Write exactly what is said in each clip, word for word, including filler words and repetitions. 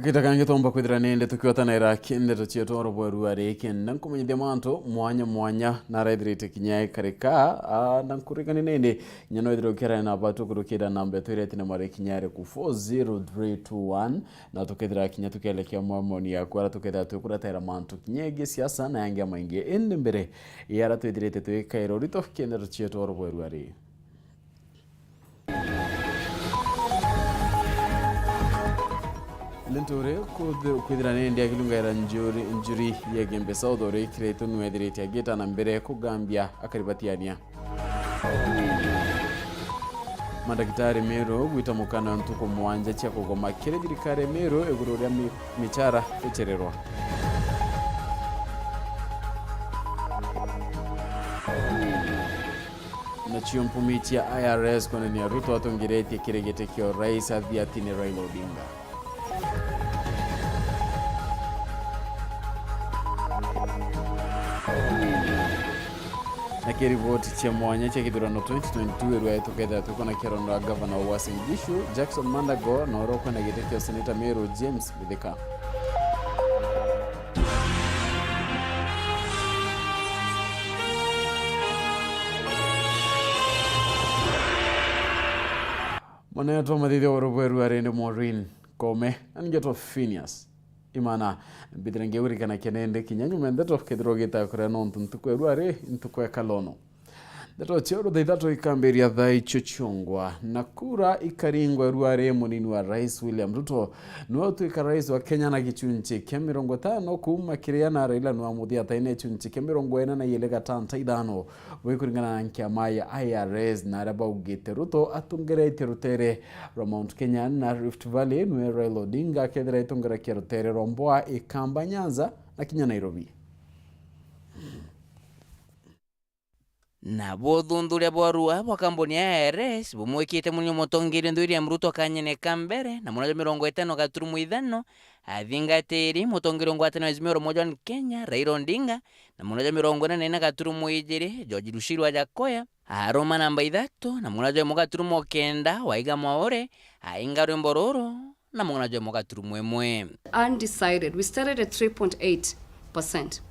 Gita kangi twomba kwithira nindi tukiotanaira ki ndeto cietu oro bweru ari kenda nkumenyithia mantu mwanya mwanya naraithirite kinya ikarika, a, na nkurigani nindi kinya no ithire ukiara na batu kurukira namba yetu iria tine mari kinya iriku four zero three two one, na tukethira kinya tukielekea mwamoni yaku ara tukethira twikuretaira mantu kinya igi siasa na yangi amaingi. Indi mbere ya ara twithirite twikaira urito ki ndeto cietu oro bweru ari. Linturi kwithira ni ndi akilungaira njuri, njuri ya Igembe South uri ikiritwe nwethirite agita na mbere kugambia akaribatiania. Mandagitari Meru gwita mukana ntuku mwanja cia kugoma kiri thirikari Meru iguru ria mi-, michara ichererwa. Nacio mpumi cia I R S kwonania Ruto atongeretie kiri giti kia urais athiatine Raila Odinga. Na ki riboti cia mwanya cia githurano twenty twenty-two irwae tukethira twikona kiarondo ya gavana wa Uasin Gishu, Jackson Mandago, na uria ukwenda giti kia useneta Meru, James Mithika. Mwanene twa mathithia wa rubweru ari ni Maureen Kome, na ningetwa Phineas Imana. Mbithire ngigurikana kenende kinya nyuma ndeto kethirwa gita kuria nontu ntuku ya rua ri ntuku ya kalono. Ndeto cia rutha ithatu ikambiria thaa icio ciongwa, na kura ikaringwa rua ri munini wa rais William Ruto niwe utuika rais wa Kenya na gichunchi kia mirongo itano kuuma kiria na Raila niwe muthia ataine gichunchi kia mirongo ina na iiri gatanta ithano. Bui kuringana na nkiama ya I R S na aria baugite Ruto atongeretie rutere rwa Mount Kenya na Rift Valley, niwe Raila Odinga akethira itongerakia rutere rwa Mboa, Ikamba, Nyanza na kinya Nairobi. Nabo uthuthuria bwa rua bwa kambuni ya I R S bumwikite munini mutongeria nthi William Ruto kanyene ka mbere na mura jwa mirongo itano gaturumo ithano, athingatiri mutongeria ngwataniro ya Azimio la Umoja One Kenya Raila Odinga na mura jwa mirongo ina na ina gaturumo ijiri, George Rushiri Wajakoya aruma namba ithatu na mura jwa imwe gaturumo kenda, Waiga Mwaure ainga rwimbo ruru na mura jwa imwe gaturumo imwe. Undecided, we started at three point eight percent,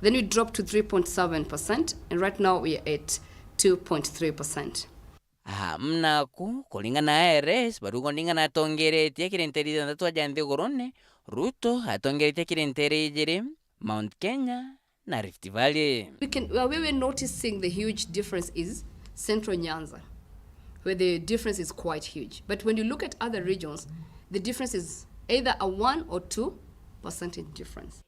then we dropped to three point seven percent, and right now we are at two point three percent. Aha, mnaku, kuringana na I R S, bariuga Odinga natongeretie kiri ntere ithanthatu aja nthigurune, Ruto atongeretie kiri ntere ijiri, Mount Kenya na Rift Valley. We can, where we were noticing the huge difference is Central Nyanza, where the difference is quite huge. But when you look at other regions, the difference is either a one or two percentage difference.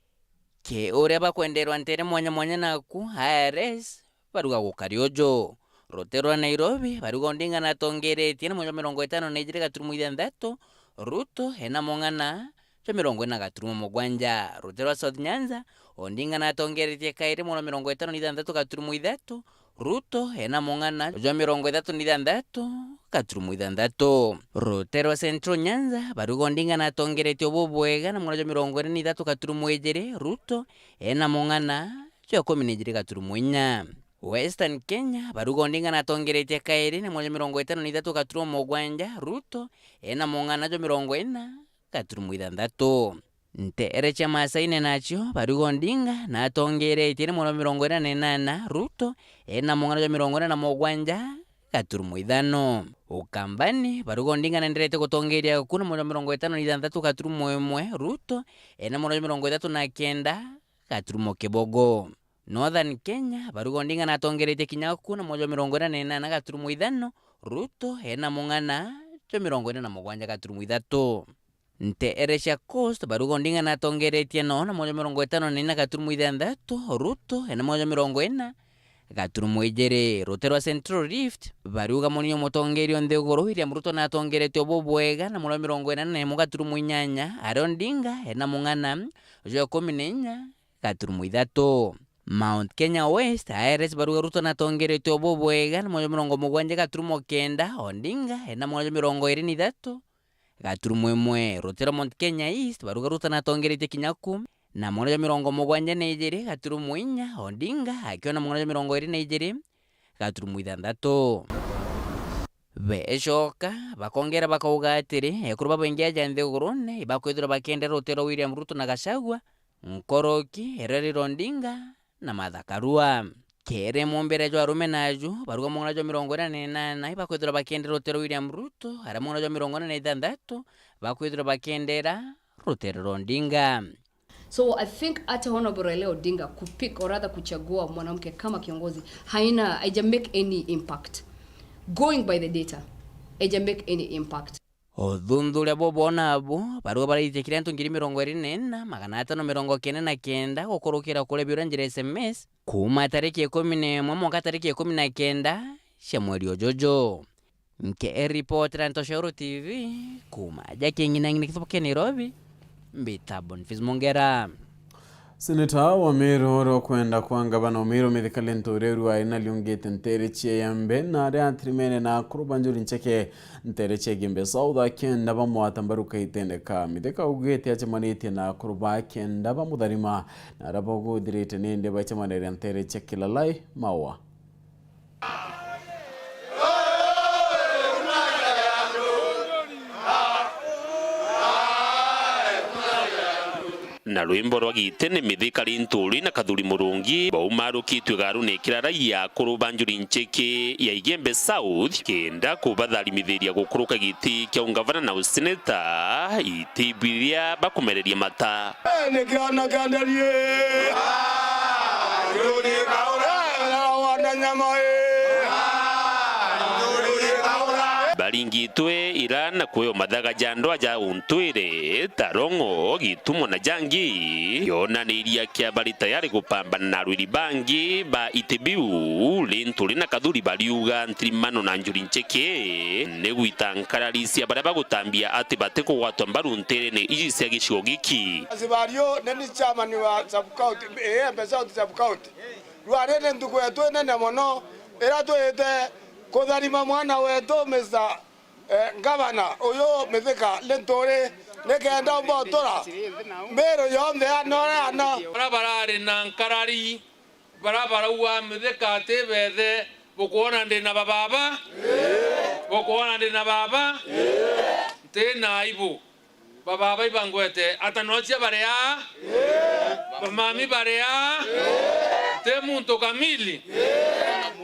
Ki uria bakwenderwa ntere mwanya mwanya naku, I R S baruga gukari uju. Rutere rwa Nairobi baruga Odinga natongeretie na mura jwa mirongo itano na ijiri gaturumo ithanthatu, Ruto ena mung'ana jwa mirongo ina gaturumo mugwanja. Rutere rwa South Nyanza, Odinga natongeretie kairi mura jwa mirongo itano na ithanthatu gaturumo ithatu, Ruto ena mung'ana jwa mirongo ithatu na ithanthatu gaturumo ithanthatu. Rutere rwa Central Nyanza baruga Odinga natongeretie bubwega na mura jwa mirongo ina na ithatu gaturumo ijiri, Ruto ena mung'ana jwa ikumi na ijiri gaturumo inya. Western Kenya baruga Odinga natongeretie kairi na mura jwa mirongo itano na ithatu gaturumo mugwanja, Ruto ena mung'ana jwa mirongo ina gaturumo ithanthatu. Ntere cia Masaine nacio baruga Odinga natongeretie na mura jwa mirongo ina na inana, Ruto ena mung'ana jwa mirongo ina na mugwanja gaturumo ithano. Ukambani baruga Odinga nenderete gutongeria ku na mura jwa mirongo itano na ithanthatu gaturumo imwe, Ruto ena mura jwa mirongo ithatu na kenda gaturumo kibogo. Northern Kenya baruga Odinga natongeretie kinya ku na mura jwa mirongo ina na inana gaturumo ithano, Ruto ena mung'ana jwa mirongo ina na mugwanja gaturumo ithatu. Ntere cia Coast baruga Odinga natongeretie no na mura jwa mirongo itano na ina gaturumo ithanthatu, Ruto ena mura jwa mirongo ina gaturumo ijiri. Rutere rwa Central Rift bariuga munini mutongeria nthiguru William Ruto natongeretie bubwega na mura jwa mirongo ina na imwe gaturumo inyanya, aria Odinga ena mung'ana jwa ikumi na inya gaturumo ithatu. Mount Kenya West, I R S baruga Ruto natongeretie bubwega na mura jwa mirongo mugwanja gaturumo kenda, Odinga ena mura jwa mirongo iri na ithatu gaturumo imwe. Rutere rwa Mount Kenya East baruga Ruto natongeretie kinya ku na mura jwa mirongo mugwanja na ijiri gaturumo inya, Odinga akiona mura jwa mirongo iri na ijiri gaturumo ithanthatu. Becoka bakongera bakauga atiri, ekuru babaingi aja nthigurune ibakwithirwa bakiendera ruteere rwa William Ruto na Gachagua, Nkoroki, Raila Odinga na Martha Karua. Kiri mumbire jwa arume naju, baruga mung'ana jwa mirongo ina na inana ibakwithirwa bakiendera ruteere rwa William Ruto, aria mung'ana jwa mirongo ina na ithanthatu bakwithirwa bakiendera ruteere rwa Odinga. So I think hata Honorable Raila Odinga kupick or rather kuchagua mwanamke kama kiongozi haina, haija make any impact. Going by the data, haija make any impact. Uthuthuria bubu nabu, baruga baraitia kiri antu ngiri mirongo iri na ina, magana atano mirongo kenda na kenda gukurukira kuria biura njira S M S, kuuma tariki ikumi na imwe mwanka tariki ikumi na kenda cia mweri ujuju. Nkiripotera Ntoshoro T V, kuuma aja king'inang'ina kithubu kia Nairobi, mbita Boniface Mongera. Seneta wa Meru uria ukwenda kwa ngavana wa Meru Mithika Linturi Karua ari nariungite nteere cia Igembe na aria atirimene na akuru ba Njuri Ncheke nteere cia Igembe South akienda bamwata mbaru kaitene ka Mithika augite acemanitie na akuru ba kenda bamutharima na aria baguthirite nindi baicemaniria nteere cia Kilalai Maua. Na rwimbo rwa gitene Mithika Linturi na Kathuri Murungi baumarukitue garune Kilalai ya akuru ba Njuri Ncheke ya Igembe South kenda kubatharithiria gukuruka giti kia ungavana na useneta, iti biria bakumereria mata. Ni kiana kia nderi. Wana nyama. Baringitwe ira na kweo mathaga ja ndwa ja untwire, ta Rongo, Gitumo na jangi, yonaniria kia bari tayari gupambana na arwiri bangi ba iti biu, Linturi na Kathuri bariuga ntirimano na Njuri Ncheke ni gwita nkarari cia baria bagutambia ati batikugwatwa mbaru nteerene iji cia gicigo giki. Sibario, neni chairman wa sub county, Igembe South sub county. Rwari ni ntuku yetu inene mono, iria twite kutharima mwana wetu, Mister, eh, Ngavana uyu Mithika Linturi, nikenda umba utura Meru yonthe ana uria ana. Baria barari na nkarari, baria barauga Mithika ati bethe, bukwona ndi na bababa? Bukwona ndi na baba? Nti na aibu. Bababa ibangwete, ata nocia bari aa? Bamami bari aa? Nti muntu kamili?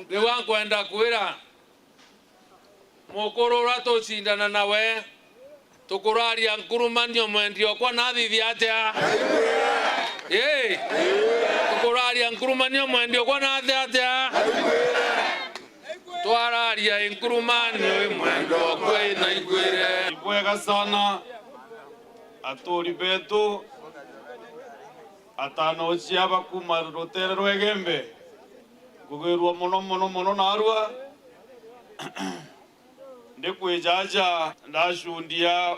Riu ankwenda kwira mukuru uria tucindana nawe, tukuraria nkurumanio mwendi okwa na athithia atia? Ii, tukuraria nkurumanio mwendi okwa na athi atia? Twararia inkurumanio imwe ndokwe inaiguire. Ni bwega sana, aturi betu, atano ciaba kuma rutere rwa Igembe, ngugirua mono, mono, mono narua. Ndikwijaja, ndacundia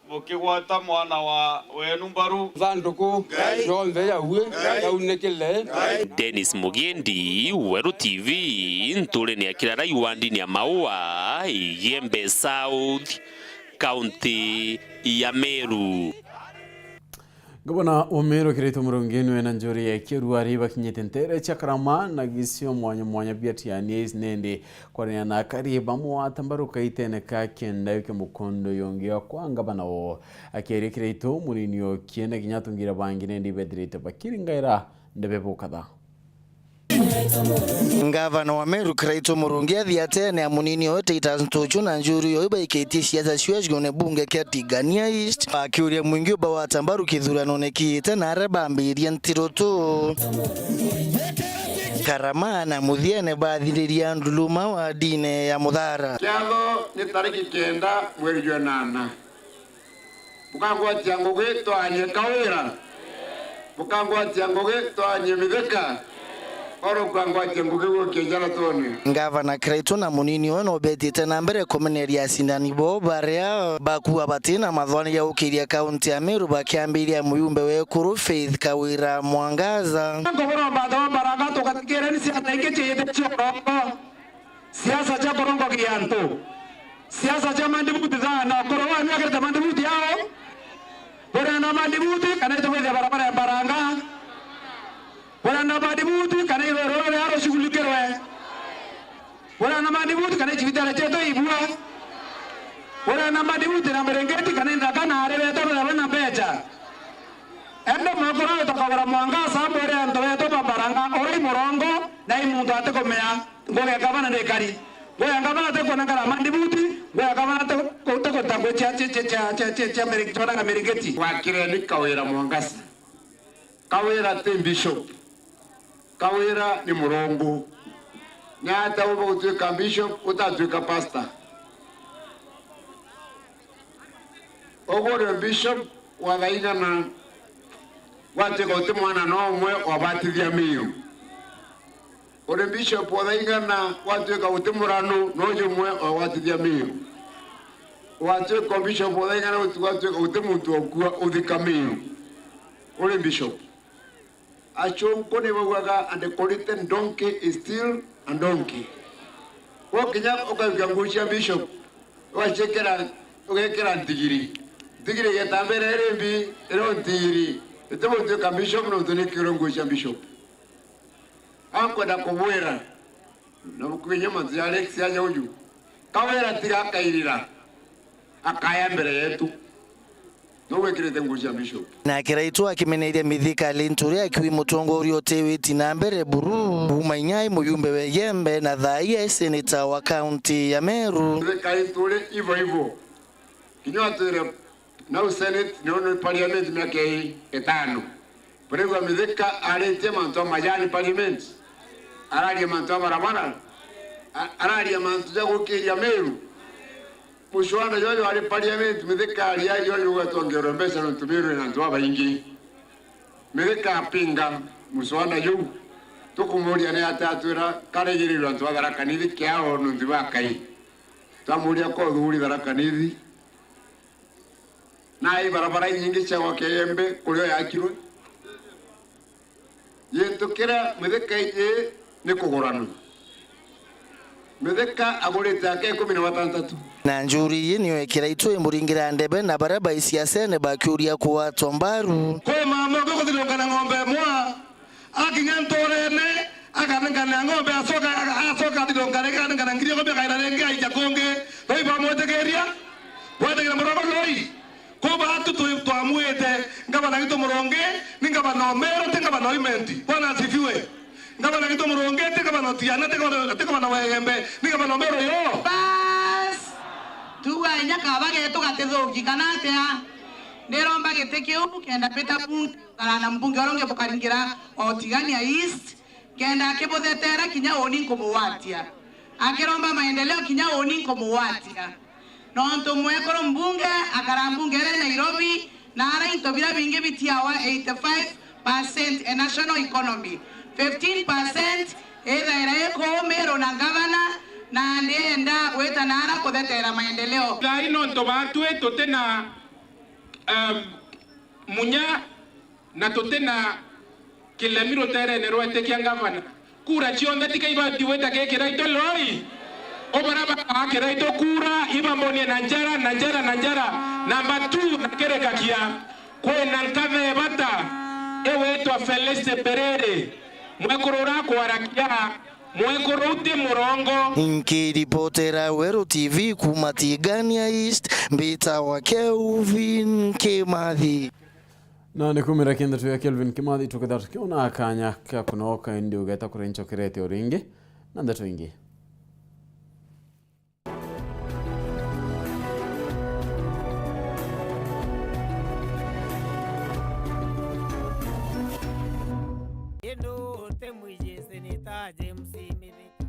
bukigwata mwana wa wenu mbaru. Thanduku yonthe yaue, yaunikile. Dennis Mugendi, Weru T V, nturene ya Kirarai wandini ya Maua, Igembe South, kaunti ya Meru. Ngavana wa Meru Kiraitu Murungi niwe na Njuri ya Kiruari bakinyite ntere cia Karama na gisio mwanya mwanya bia Tiania East nendi kwaria na akari bamwe wa Tambaruka itene ka kenda yuke mukondo yongi ya kwa ngavana wao. Akiaria Kiraitu munini okie na kinya atungira bangi nendi bethirite bakiringaira ndebe bukatha. Ngavana wa Meru Kiraitu Murungi athiatene ya munini oyo Titus Ntuchu na Njuri oyo baikitie siasa cio gione bunge kia Tigania East, akiuria mwingi uba wa Tambaru kithuranone kiite na aria bambirie ntirutu. Karama na muthiene bathiriria nduluma wa dine ya Muthara. Kiatho ni tariki kenda mweri jwa nana. Bukangwatia ngugi twanye Kawira. Bukangwatia ngugi twanye Mithika. Oro bukangwatia ngugi gukia jaratone. Ngavana Kiraitu na munini oyo no betite na mbere kumeneria acindani bo baria bakua batina mathwani ya ukiria kaunti ya Meru bakiambiria muyumbe wekuru Faith Kawira Mwangaza. Nkobora batha wa Mbaranga tugatikire ni ciana ingi ciite cia urongo. Siasa cia kurongokia antu. Siasa cia mandibuti thaana. Ukuru wanyu agirite mandibuti yao. Burenda mandibuti kana itugwithia barabara ya Mbaranga. Burenda mandibuti kana iroro ria rushughulikirwe. Burenda mandibuti kana ichibite Arecheto ibua. Urenda madibutira miringiti kana inthaka na ari betu ruraba na mbecha. Ende mwekuru wetu Kawira Mwangaza, mbwire antu betu ba Mbaranga, uri murongo, na i muntu atikumea ngugi ya gavana ndikari. Ngugi ya gavana atikwona kara mandibuti, ngugi ya gavana ati-, atikurita ngugi cia, cia, cia, cia, cia, cia, cia miri-, cionaga miringiti. Wakireni Kawira Mwangaza. Kawira ti bishop. Kawira ni murongo. Ni ata uba gutuika bishop utatuika pastor? Uguo uri bishop wa thaigana, gwatuika uti mwana no umwe wabatithia Miru. Uri bishop wa thaigana, gwatuika uti muranu no jumwe wagwatithia Miru. Gwatuika bishop wa thaigana, gwatuika uti muntu okua uthika Miru. Uri bishop. Achunku ni baugaga, "And the corrupted donkey is still a donkey." Gwakinya ukaikia nguo cia bishop, ugacikira, ugekira ntigiri. Ntigiri igetambira iri mbi, iri ntigiri. Iti gutuika bishop nontu ni kiro nguo cia bishop. Ankwenda kubwira, na buku kinya mantu ja Alex aja uju, Kawira tiga akairira, akaya mbere yetu. No gwikirite nguo cia bishop. Na Kiraitu akimeneria Mithika Linturi akiuga mutongoria utiwiti na mbere buru, kuuma inya ai mujumbe wa Igembe na thaa ii ai seneta wa kaunti ya Meru. Mithika Linturi ivo ivo. Kinya atwire nau Senate, nio ni parliament miaka ii itano. Buregwa Mithika aritie mantu a majani parliament. Araria mantu a barabara. A-, araria mantu ja gukiria Meru. Mucwanda jojo ari parliament, Mithika aria jojo ugatwongerwa mbeca nontu Meru ina antu babaingi. Mithika apinga mucwanda juu. Tukumuria ni atia atwira karegirirwe antu a Tharaka Nithi kiao nontu ba Kai. Twamuria ko thuri Tharaka Nithi. Na i barabara inyingi cia gwaka Igembe kurio yakirwe. Gintu kiria Mithika iji ni kuguranwa. Mithika agurite aka ikumi na batantatu. Na njuri ii niyo ikira itu imuringira ndebe na baria baisi acene bakiuria kugwatwa mbaru. Kwi mama ukikuthirukana ng'ombe imwe. Akinya nturene, akanengana ng'ombe, acoka, acoka athithonka ringi, akanengana ngiri ikumi, akaira ringi, aija kungi. Roi bamwitikiria? Bwetikiria murongo roi? Kuu baatu twi-, twamwite, ngavana gitu Murungi, ni ngavana o Meru, ti ngavana o Imenti. Bwana asifiwe. Ngavana gitu Murungi, ti ngavana o Tiana, ti ngavana, ti ngavana wa Igembe, ni ngavana o Meru yo. Bas. Tuga inya kaba getu gatithuki, kana atia? Ndiromba giti kiu, kenda mbita bunge, ngara na mbunge uria ungi bukaringira o Tigania East, kenda akibuthetera kinya uni nkumuwatia. Akiromba maendeleo kinya uni nkumuwatia. Nontu mwekuru mbunge akara mbunge iri Nairobi, na ara into biria bingi bitiawa eighty-five percent e national economy. Fifteen percent ithaira i kuu Meru na ngavana, na ndienda gwita na ara kuthetera maendeleo. Thaa ii nontu baatwi tuti na, um, munya na tuti na kilemi ruteerene rwa itikia ngavana. Kura cionthe tika ibati gwita ki Kiraitu loi? O baria bakaa Kiraitu kura, ibamonie na njara, na njara, na njara. Namba two, na kirikagia, kwina nkatha e bata igwitwa Felix Perere, mwekuru uria akwaragia, mwekuru uti murongo. Nkiripotera Weru T V kuuma Tigania East, mbitawa Kelvin Kimathi. Na ni kumira ki ndeto ya Kelvin Kimathi, tukethira tukiona kanya ka kunoka, indi ugeta kuria ncokerete o ringi na ndeto ingi. Indu uti mwiji, Seneta James Mithika.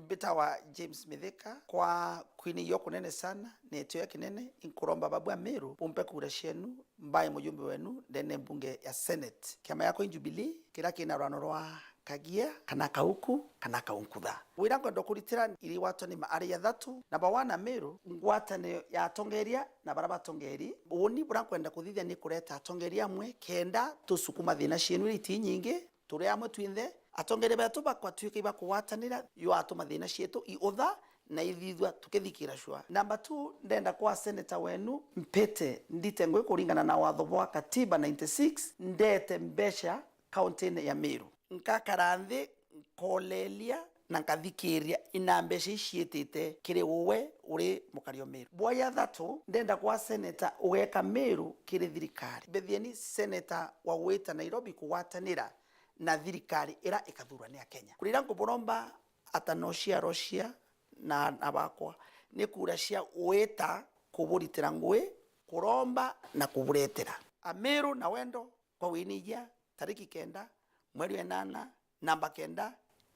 Mbitawa James Mithika, kwa kwinigua kunene sana na itio kinene, inkuromba babu a Meru bumpe kura cienu mbae mujumbe wenu ndene mbunge ya Senate. Kiama giakwa i Jubilee, kiria kina rwano rwa Kagia, kana Kauku, kana Kaunkutha. Wira nkwenda kuritira iri gwatwa ni ma-, ari athatu. Namba one, a Meru, ngwataniro ya atongeria na baria batongeri. Uuni buria nkwenda kuthithia ni kureta atongeria amwe kenda tusukuma thina cienu iria iti nyingi, turi amwe twinthe. Atongeria betu bakwatuika ibakugwatanira, yatuma thina cietu iutha na ithithua tukithikira cua. Namba two, ndenda kwa seneta wenu mpite ndite ngugi kuringana na watho bwa katiba ninety-six, ndete mbeca kaunti-ini ya Meru. Nkakara nthi, nkoleria, na nkathikiria ina mbeca iciitite kiri uwe uri mukari o Meru. Bwa ya thatu, ndenda kwa seneta ugeka Meru kiri thirikari. Mbithieni seneta wa gwita Nairobi kugwatanira na thirikari ira ikathurwa ni Akenya. Kurira nkuburomba ata no ciaro cia na aana bakwa, ni kura cia gwita kuburitira ngui, kuromba na kuburetera. Ameru na wendo kwa winigia tariki kenda mweri wa inana, namba kenda,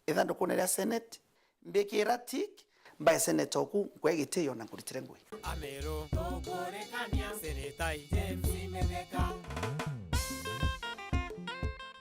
ithandukune ria Senate, mbikira tick, mbae seneta oku, nkwe gitio na nkuritire ngui. Ameru tukurikania seneta James Mithika.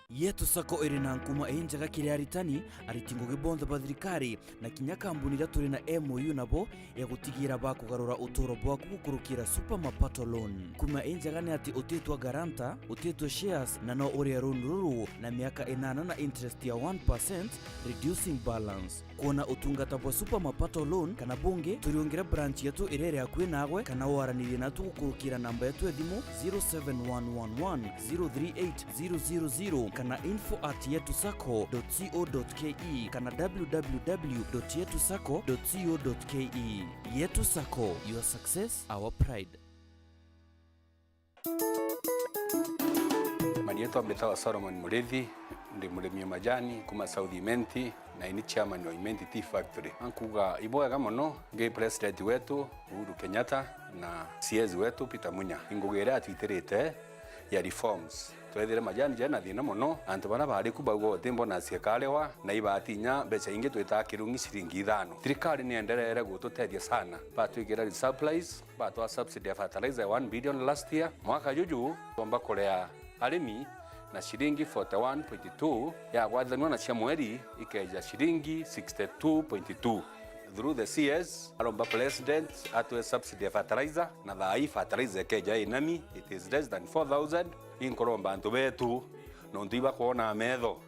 Yetu Sacco iri na nkuma injega kiri aritani, ariti ngugi bonthe ba thirikari, na kinya kambuni iria turi na M O U nabo ya gutigira bakugarura uturo bwaku gukurukira Super Mapato Loan. Nkuma injega ni ati utitwa guarantor, utitwa shares, na no uria loan ruru na miaka inana na interest ya one percent, reducing balance. Kwona utungata bwa Super Mapato Loan kana bungi, turiungire branch yetu iria iri akui naagwe, kana waranirie natu gukurukira namba yetu ya thimu zero seven one one one zero three eight zero zero zero kana info at yetu sacco dot co dot ke kana w w w dot yetu sacco dot co dot ke. Yetu Sacco, your success, our pride. Marietwa mbitawa Solomon Murithi, ndi murimi wa majani kuma South Imenti, na ini chairman wa Imenti Tea Factory. Ankuga ibwega mono ngi president wetu Uhuru Kenyatta na C S wetu Peter Munya. Ingugi iria atwitirite ya reforms. Twethire majani jena thina mono, antu baria bari ku bauga uti mbona ciekarewa, na ibatinya mbeca ingi twitaa kirungi ciringi ithano. Thirikari ni endereere gututethia sana, batwikira resupplies, batwa subsidy ya fertilizer ya one billion last year. Mwaka juju twomba kurea arimi na ciringi forty one point two, yagwathanua na cia mweri ikeja ciringi sixty two point two. Through the C S, aromba president atwe subsidy ya fertilizer, na thaa ii fertilizer ikeja inami, it is less than four thousand. Inkuromba antu betu, nontu ibakwona metho,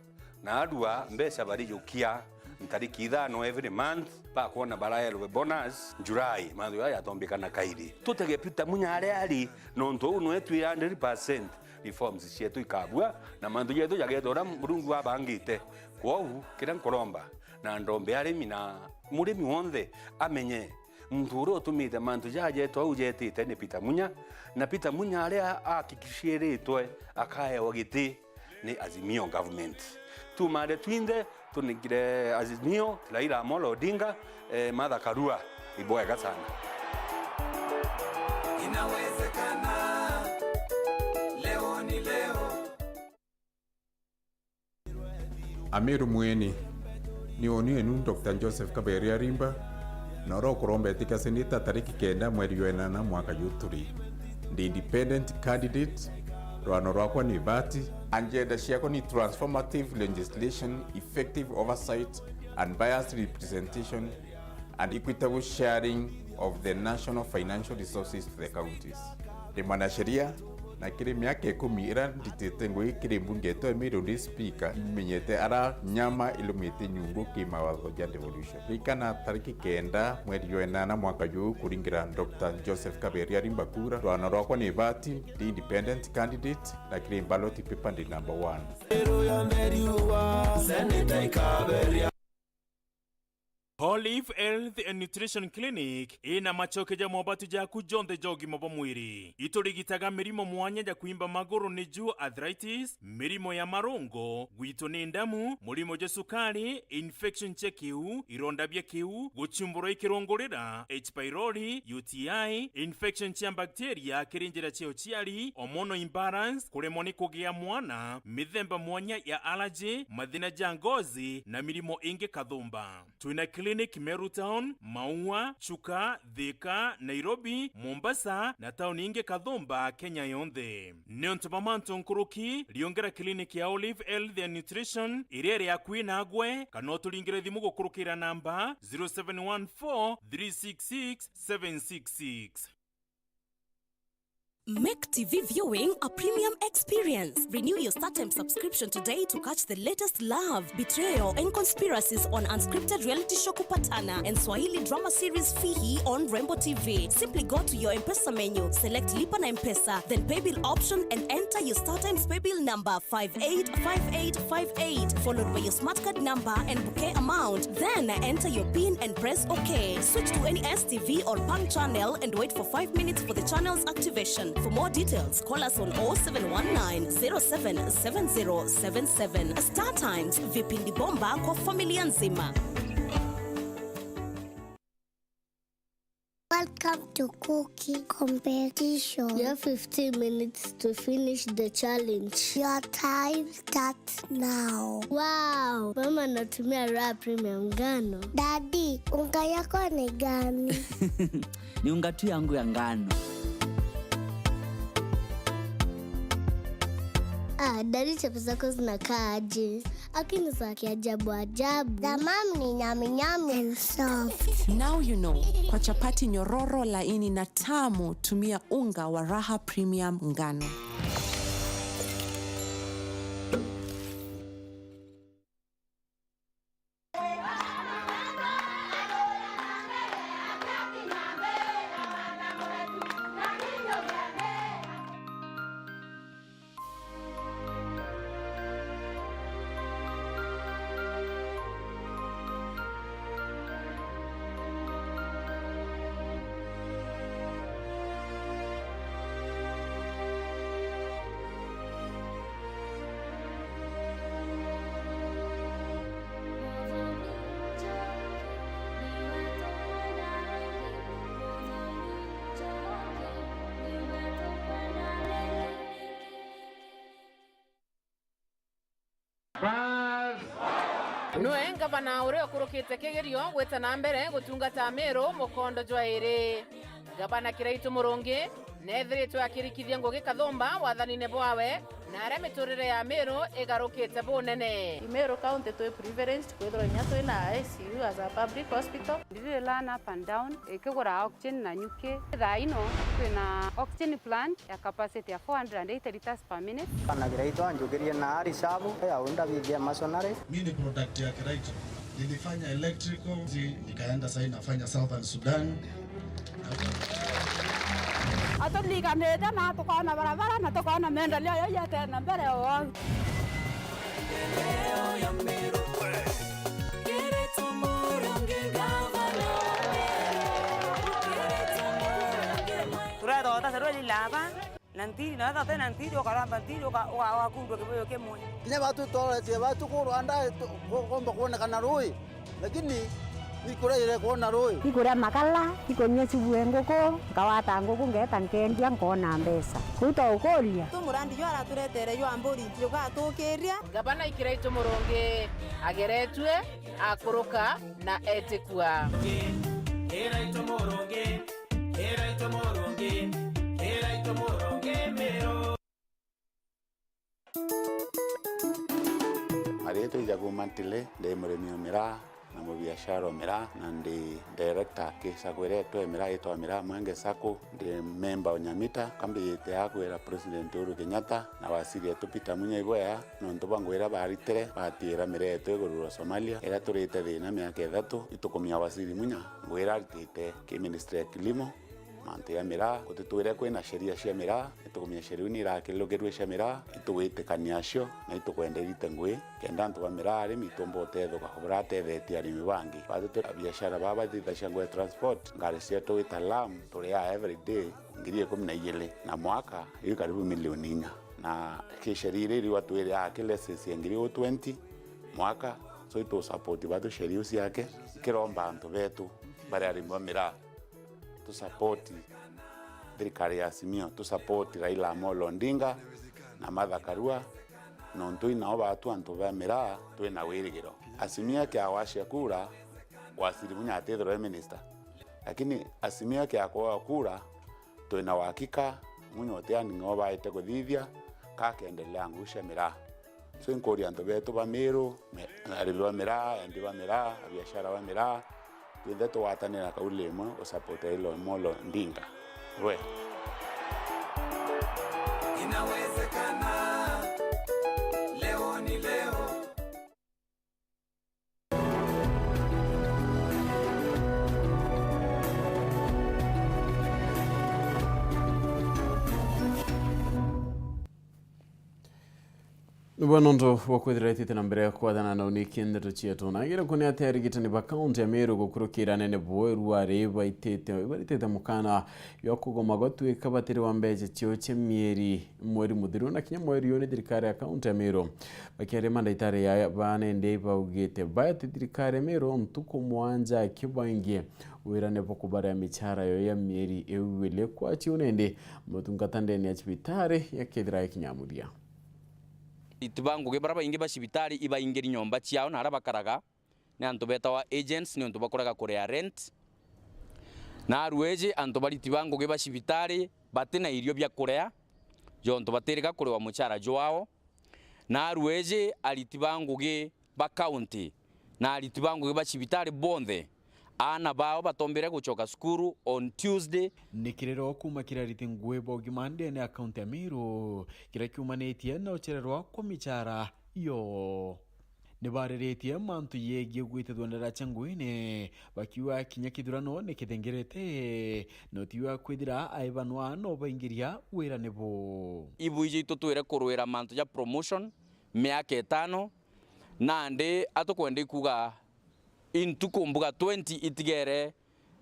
na arua mbeca barijukia ntariki ithano every month, bakwona baraerwe bonus July, manthu jaa jatombikana kairi. Tutege Peter Munya aria ari, nontu uu nwe twi hundred percent reforms cietu ikabua, na manthu jetu jageta uria Murungu abangite. Kwou, kiria nkuromba, na ndombe arimi na murimi wonthe amenye, muntu uria utumite mantu jaja jetwa au jetite ni Peter Munya, na Peter Munya aria ahakikishiritwe akaewa giti ni Azimio government. Tumare twinthe tunigire Azimio, Raila Amolo Odinga, eh, Martha Karua, ibwega sana. Inawezekana, leo ni leo. Amiru mweni, ni uni enu Doctor Joseph Kaberia Arimba, na uria ukuromba etika seneta tariki kenda mweri wa inana mwaka juu turi. Ndi independent candidate, rwano rwakwa ni vati. Agenda ciakwa ni transformative legislation, effective oversight, unbiased representation, and equitable sharing of the national financial resources to the counties. Ndi mwanasheria, na kiri miaka ikumi iria nditite ngugi kiri mbunge yetu ya Meru ndi speaker, imenyete ara nyama ilumite nyungu ki mawatho ja devolution. Ririkana tariki kenda mweri jwa inana mwaka juu kuringira Doctor Joseph Kaberia Arimba kura. Rwano rwakwa ni vati, ndi independent candidate, na kiri ballot paper ndi number one. Olive Health and Nutrition Clinic ina macoke ja mobatu jaku jonthe ja ugima bwa mwiri. Iturigitaga mirimo mwanya ja kwimba maguru, niju arthritis, mirimo ya marungo, gwitwo ni ndamu, murimo jwa sukari, infection cia kiu, ironda bia kiu, guchumburwa i kirungurira, H pylori, U T I, infection cia bacteria kiri njira cia uciari, hormonal imbalance, kuremwa ni kugia mwana, mithemba mwanya ya allergy, mathina ja ngozi na mirimo ingi kathumba. Twina clinic Meru Town, Maua, Chuka, Thika, Nairobi, Mombasa na tauni ingi kathumba Kenya yonthe. Niuntu bwa mantu nkuruki, riungera clinic ya Olive Health and Nutrition iria iri akui nagwe, kana uturingire thimu gukurukira namba zero seven one four three six six seven six six. Make T V viewing a premium experience. Renew your StarTimes subscription today to catch the latest love, betrayal, and conspiracies on unscripted reality show Kupatana and Swahili drama series Fihi on Rembo T V. Simply go to your M-Pesa menu, select Lipa na M-Pesa, then Paybill option and enter your StarTimes Paybill number five eight five eight five eight, followed by your smart card number and bouquet amount. Then enter your pin and press OK. Switch to any S T V or Pan channel and wait for five minutes for the channel's activation. For more details, call us on oh seven one nine zero seven seven zero seven seven. StarTimes, vipindi bomba kwa familia nzima. Welcome to cooking competition. You have fifteen minutes to finish the challenge. Your time starts now. Wow, mama anatumia Raha Premium ngano. Daddy, unga yako ni gani? Ni unga tu yangu ya ngano. Ah, daddy, chapo zako zinakaa aje? Lakini za kiajabu ajabu. The mom ni nyami nyami and soft. Now you know. Kwa chapati nyororo, laini na tamu, tumia unga wa Raha Premium ngano. Bas. Nwe ngavana uria ukurukite kigerio gwita na mbere gutungata Amiru mukondo jwa iri. Ngavana Kiraitu Murungi neethiritwe akirikithia ngugi kathumba wathanine bwawe, na aria miturire ya Amiru igarukite bunene. Meru County twi privileged kwithirwa inya twina I C U as a public hospital. Ndiri learn up and down, ikigura oxygen na nyuki. Thaa ino twina oxygen plant ya capacity ya four hundred and eighty liters per minute. Bana Kiraitu anjukirie na ari shabu ya unda bigia masonary. Mi ni product ya Kiraitu. Nilifanya electrical, nikaenda sasa nafanya Southern Sudan. Aturiganite na tukona barabara na tukona maendeleo yaiete na mbere o au. Turetha utacirwe lilaba. Na ntiri, na wethira uti na ntiri, ukaramba ntiri, uka-, uka-, ugakundua kibuyu kimwe. Kinya batu tworetie batu ku Rwanda, tu-, ku-, kumba kwonekana rui, lakini ni kuraire kwona rui. Ikuria makala, ikunyua cibue nguku, nkawata nguku, ngeeta nkendia, nkona mbeca. Kuu twaukuria. Tu murandi jwa araturetere jwa mburi, jugatukiria. Ngavana Kiraitu Murungi ageretue, akuruka na etikua. Kiraitu Murungi. Kiraitu Murungi, Kiraitu Murungi Miru. Ariitwa Ijagu Mantile, ndi murimi o miraa na mubiashara o miraa, na ndi director ki sacco iria itwa miraa itwa Miraa Mwenge Sacco. Ndi memba o Nyamita, ka mbijite aa kwira President Uhuru Kenyatta na waziri wetu Peter Munya Igoya, nontu bwa ngugi iria baritire, batiira miraa yetu iguru rwa Somalia, iria turite thiina miaka ithatu, itukumia waziri Munya. Ngugi iria aritite ki ministry ya kilimo, mantu ya miraa, gutitwire kwina sheria cia miraa, itukumia sheria iu ni irakirirukirue cia miraa, itugwitikania cio, na itukwenda irite ngugi, kenda antu ba miraa arimi itumba utethuka, buria atethetie arimi bangi. Batu turi abiashara baa bathithagia ngugi ya transport, ngari cietu gwita Lamu, turiaa every day ngiri ikumi na igiri, na mwaka, iu karibu milioni inya. Na ki sheria iri riu atwire aki license ya ngiri twenty, mwaka, so itu support batu sheria iu ciake, kiromba antu betu, bari arimi ba miraa, tu support thirikari ya Azimio, tu support Raila Amolo Odinga na Martha Karua, nontu inao batu antu ba miraa twina wirigiro. Azimio akiagwacia kura, waziri Munya atithirwa e minister. Lakini Azimio akiakwa kura, twina uhakika Munya utiani ng'o baite kuthithia, ka akendelea ngugi cia miraa. So, inkuria antu betu ba Miru, me-, arimi ba miraa, endi ba miraa, abiashara ba miraa, twinthe tugwatanira kauli imwe u support Raila Amolo Odinga. We. Inawezekana, leo ni leo. Nibwo nontu bwa kwithira itite na mbere kwathana na uniki ndeto cietu. Na ngira kuni ati arigitani ba kaunti ya Meru gukurukira anene bweru ari baitite, baritite mukana jwa kugoma gwatuika batiri wa mbeca ciao cia mieri, mweri muthiru na kinya mweri uyu ni thirikari ya kaunti ya Meru. Bakiaria mandaitari ya banende baugite baya ti thirikari ya Meru ntuku mwanja kibaingie wira ni bwa kubaria michara yo ya mieri iu ili kwa ciu nende motungata ndene ya cibitari yakethira ikinyamuria. Ariti ba ngugi baria baingi ba cibitari ibaingiri nyomba ciao na aria bakaraga ni antu betawa agents niuntu bwa kurega kuria rent. Na arueji antu bariti ba ngugi ba cibitari bati na irio bia kuria, jontu batirika kuriwa muchara jwao. Na arueji ariti ba ngugi ba kaunti na ariti ba ngugi ba cibitari bonthe, aana bao batombire gucoka cukuru on Tuesday. Ni kiriro kuuma kiri ariti ngugi ba ugima ndene ya kaunti ya Meru, kiria kiumanitie na uchererwa kwa michara yo. Ni bariritie mantu yegie gwitithua ndara cia nguine, bakiuga kinya kithurano ni kithengerete, na utiuga kwithira aibanwa no baingiria wira ni bu. Ibu iji itutwire kurwira mantu ja promotion miaka itano, nandi atukwenda ikuga intuku mbuga twenty itigere,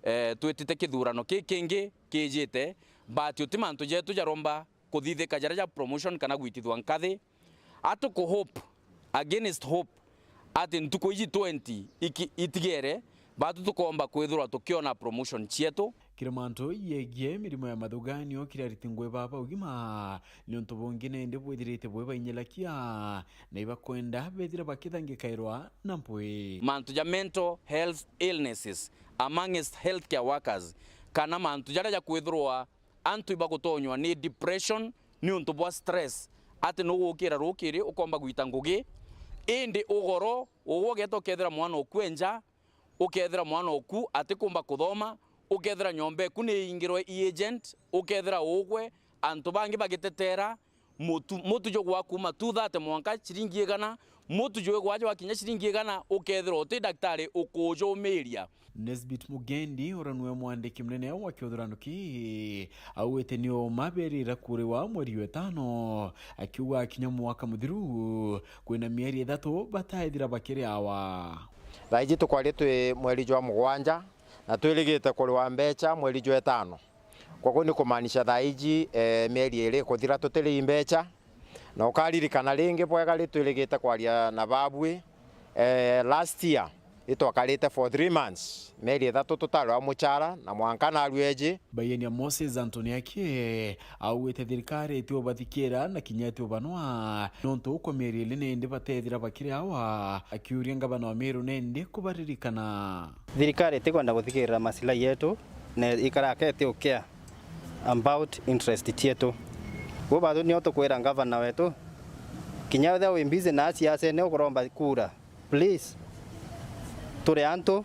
eh, twitite kithurano ki kingi kijite, but uti mantu jetu jaromba kuthithika jaria ja promotion kana gwitithua nkathi. Atuku hope, against hope, ati ntuku iji twenty iki-, itigere, batu tukomba kwithirwa tukiona promotion cietu. Kiri mantu yegie mirimo ya mathuganio kiri ariti ngugi ba ugima, niuntu bungi nindi bwithirite bwi bainyelakia, na ibakwenda bethira bakithangikairwa na mpwi. Mantu ja mental health illnesses amongst healthcare workers, kana mantu jaria ja kwithirwa antu ibagutonywa ni depression niuntu bwa stress, ati nugukira rukiri ukomba gwita ngugi, indi ugoro ugwe ugeta ukethira mwana oku e nja, ukethira mwana oku atikumba kuthoma, ukethira nyomba eku ni iingirwe i agent, ukethira ugwe antu bangi bagitetera, mutu, mutu jugwa kuuma two thirty mwanka ciringi igana, mutu jwigwa jwa kinya ciringi igana, ukethirwa uti daktari ukujumiria. Nesbit Mugendi, uria niwe mwandiki munene wa kiuthurano kii, augite ni uma berira kuriwa mweri wa itano, akiuga kinya mwaka muthiru kwina mieri ithatu bataethira bakiriawa. Thaiji tukwaria twi mweri jwa mugwanja, na twirigite kuriwa mbecha mweri jwa itano. Koguo ni kumaanisha thaa iji, eh, mieri iri ikuthira tutiri mbecha. Na ukaririkana ringi bwega ri twirigite kwaria na babui, eh, last year itwakarite for three months, mieri ithatu tutarwa muchara na mwanka narua iji. Bayenia Moses Anthony Akie augite thirikari iti ubathikira na kinya iti ubanwa, nontu kwa mieri iri nindi batethira bakiri awa, akiuria ngavana wa Meru nindi kubaririkana. Thirikari itikwenda guthikirira maslahi yetu, na ikaraka iti ucare about interest cietu. Gwe bathu nio tukwira ngavana wetu, kinya wethira wi busy na asiasene ukuromba kura, please, turi antu,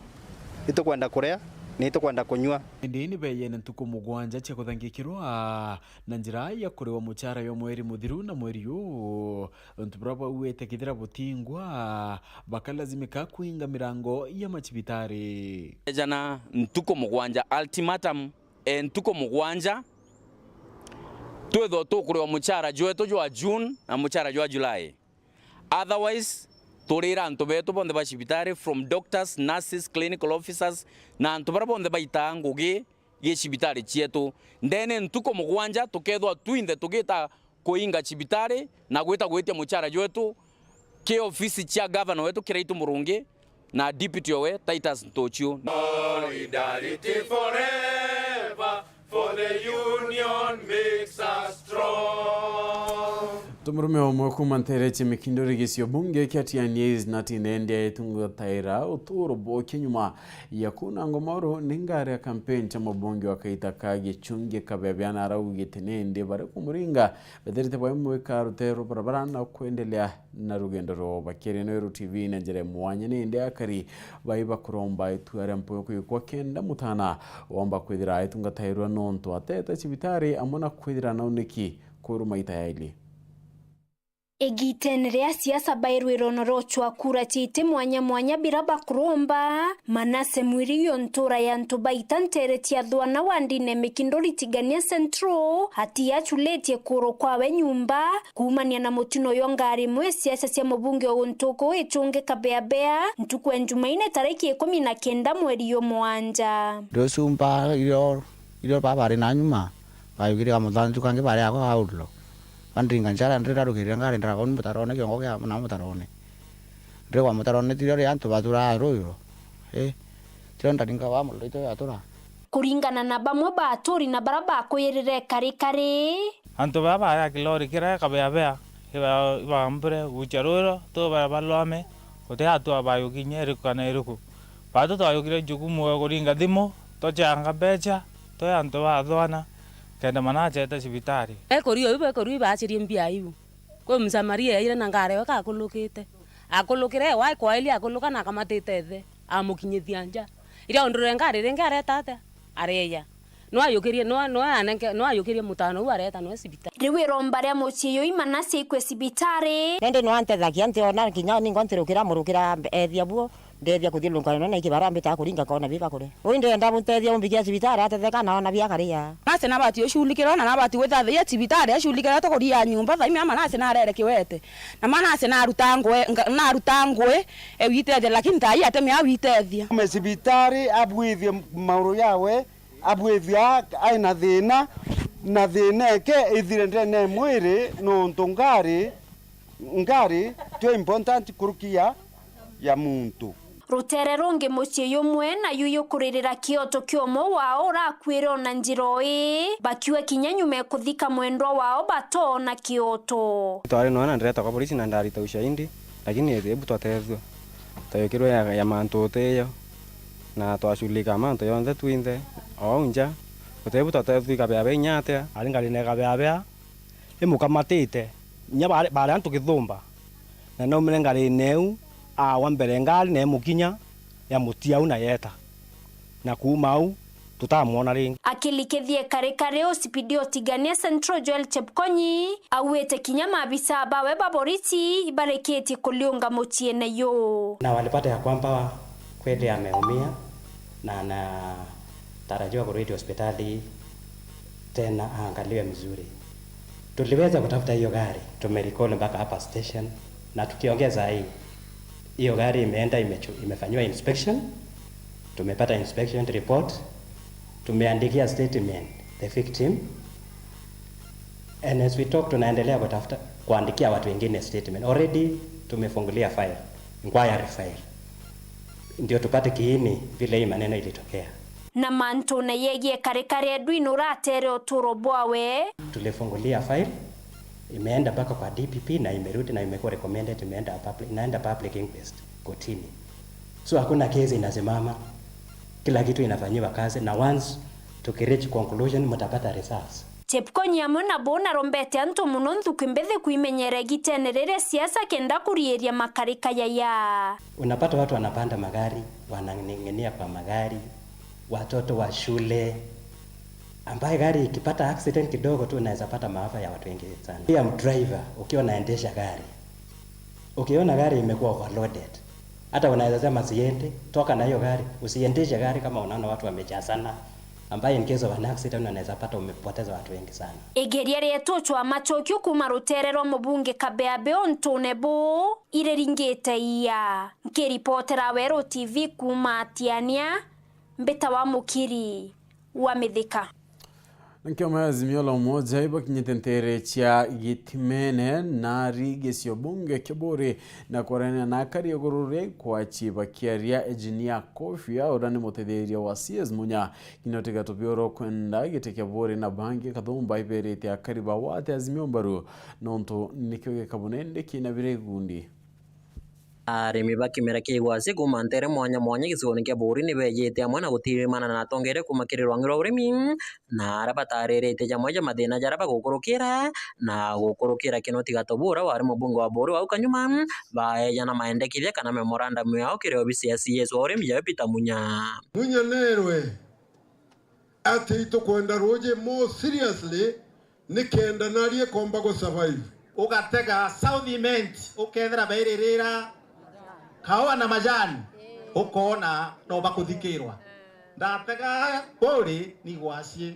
itukwenda kuria, na itukwenda kunyua. Indi ni beyene ntuku mugwanja cia kuthangikirwa na njira ya kuriwa muchara yo mweri muthiru na mweri uu, untu buria bauite kithira butingwa, bakalazimika kuinga mirango ya macibitari. Ejana ntuku mugwanja, ultimatum, e ntuku mugwanja, twithwa tukuriwa muchara jwetu jwa June na muchara jwa July. Otherwise, turira antu betu bonthe ba cibitari, from doctors, nurses, clinical officers, na antu baria bonthe baitaa ngugi gi cibitari cietu. Ndene ntuku mugwanja tukethwa twinthe tugita kuinga cibitari na gwita gwitia muchara jwetu ki ofisi cia gavana wetu Kiraitu Murungi na deputy owe Titus Ntuchu. Solidarity forever, for the union makes us strong. Tumurume umwe kuma ntere cia Mikinduri gicio bunge kia Tiani East na Tinendia itungataira uturo boke nyuma ya kunangwa mauru ni ngari ya kampeni cia mubunge wa kaita ka Gichungi Kabebe na araugite nindi bari kumuringa betherite bwa imwe ka rutero barabara na kwendelea na rugendo rwo bakiri Nweru T V na njira ya mwanya nindi akari bai bakuromba itua ria mpuyo kwikwa kenda mutana womba kwithira itungatairwa nontu atete cibitari amwe na kwithira na uniki kweru maita yaili. Igitene ria siasa bairwirwe na rochwa kura ciiti mwanya mwanya bira bakuromba, Manase Mwirigi o ntura ya antu baita ntere cia Thwana wa ndine Mikindori Tigania Central, ati achulitie kuru kwawe nyumba, kuumania na mutino yo ngari imwe siasa cia mubunge o ntuku ichunge kabeabea, ntuku ya Njumaine tariki ikumi na kenda mweri yo mwanja. Nducumba irio irio baba ari na nyuma, bayukire kamuthanju kangi bari ako outlaw. Bandinga njara ndirarukirire ngari ndaragwa ni mutarone kiongo kia na mutarone. Ndirigwa mutarone tirio ria antu baturaga ruiro. Ii. Tirio ndaringa wa muriro ito yatura. Kuringana na bamwe ba aturi na bara bakwirire karikari. Antu baa baya kilori kiria kabeabea iba- ibambire gucha ruiro tu bara balwame guti atua bayukinya iriku kana iriku. Batu twayukire jukumu ya kuringa thimu, tuchanga mbecha, twi antu ba Thwana, kenda Manase aete cibitari. Ekori uyu, ekori uyu baachirie mbia iu. Kwi Msamaria eeire na ngari ewe kakulukite. Akulukire ewe aikwairie akuluka na akamatite ithe, amukinyithia nja. Iria ondurire ngari ringi areta atia? Areeja. Nwa ayukirie, nwa, nwa anenge, nwa ayukirie mutano uu areta nwe cibitari. Riu iromba ria mucii uyu Manase ikwe cibitari. Nindi nwa antethagia ntiona kinya ningo ntirukira murukira mbe- ethia buo, ndethia kuthiurunka none na ikibara mbitaga kuringa kona biba kuri. Ui ndenda buntethia umbikia cibitari atetheka na ona biakaria. Manase nabati uculikirwa na nabati gwithathia cibitari aculikirwa tukuria nyumba thaimi ama Manase narere kiwete. Na Manase naruta ngwe, nga- naruta ngui ewitethia lakini thaii atemea witethia. Ume cibitari abwithie mauru yawe. Abwithia ai na thiina, na thiina eke ithire ndene ya mwiri, nontu ngari, ngari tio important kuruki ya, ya muntu. Rutere rungi mucii yumwe nayu yukuririra kioto kia umwe wao urakuire ona njira ii, bakiuga kinya nyuma ya kuthika mwendwa wao batoona kioto. Twari noona ndireta kwa polisi na ndarita ushahidi, lakini ebu twatethua. Twayukirwe ya, ya mantu utiyo, na twashughulikaa mantu yonthe twinthe o au nja. Guti bu twatethua ikabeabea inya atia. Ari ngarine ikabeabea imukamatite, inya baari, baari antu kithumba, na naumire ngarine iu, aagwa mbere ngari na imukinya, ya mutia au na yeeta, na kuuma au tutamwona ringi. Akilikithia ikarikari ucipidi utigania Central Joel Chepkonyi, auite kinya maabisa bawe ba borisi ibarikitie kuliunga muciine yu. Na walipata ya kwamba kweli ameumia na anatarajiwa kurudi hospitali tena aangaliwe mzuri. Tuliweza kutafuta hiyo gari, tumerecall mpaka hapa station, na tukiongea saa hii, hiyo gari imeenda imechu- imefanyiwa inspection, tumepata inspection report, tumeandikia statement the victim, and as we talk tunaendelea kutafuta kuandikia watu wengine statement. Already tumefungulia file, inquiry file, ndio tupate kiini vile hii maneno ilitokea. Na mantune yegie karikari Edwin uratere uturo bwawe. Tulifungulia file, imeenda mpaka kwa D P P na imerudi na imekuwa recommended, imeenda public, inaenda public inquest kotini. So hakuna kesi inasimama, kila kitu inafanyiwa kazi, na once tukireach conclusion mtapata results. Chepkonyi amwe nabo narombete antu mono nthuku mbithi kwimenyera igitene riria siasa kenda kuriiria makarika yaya. Unapata watu wanapanda magari, wananing'inia kwa magari, watoto wa shule, ambaye gari ikipata accident kidogo tu unaweza pata maafa ya watu wengi sana. Pia driver, ukiwa unaendesha gari, ukiona gari imekuwa overloaded, hata unaweza sema siende, toka na hiyo gari, usiendeshe gari kama unaona watu wamejazana, ambaye in case of an accident unaweza pata umepoteza watu wengi sana. Igeria rietu cwa macokio kuuma rutere rwa mubunge Kabeabe untune buu iriringite iya. Nkiripotera Weru T V kuuma Tiania, mbita wa Mukiri wa Mithika. Nkiomo ya Azimio la Umoja ibakinyite ntere cia Gitimene nari gicio bunge kia Buuri na kwarania na akari iguru ria ikwachi bakiaria Engineer Kofia uria ni mutetheria wa C S Munya. Kinoti Gatubioro kwenda giti kia Buuri na bangi Kathumba iberite akari ba wate Azimio mbaru nontu nikio gikabunende kina bire igundi. Arimi ba kimera kia igwasi kuuma ntere mwanya mwanya gicigoone kia Buuri ni beejite amwe na gutirimana na atongeeria kuuma kiri rwang'i rwa urimi, na aria bataariritie jamwe ja mathiina jaria bagukurukira na gukurukira Kinoti Gatubu uria wari mubunge wa Buuri wa au kanyuma, baeejana maendekithia kana memorandum yao kiri obisi ya C S wa urimi jawe Peter Munya. Munyanerwe ati itukwenda ruuji more seriously Nikenda nari ikomba gu survive. Ugatega South Imenti, ukethira bairirira kaua na majani, ukoona no bakuthikirwa. Ndatega buri nigwacie.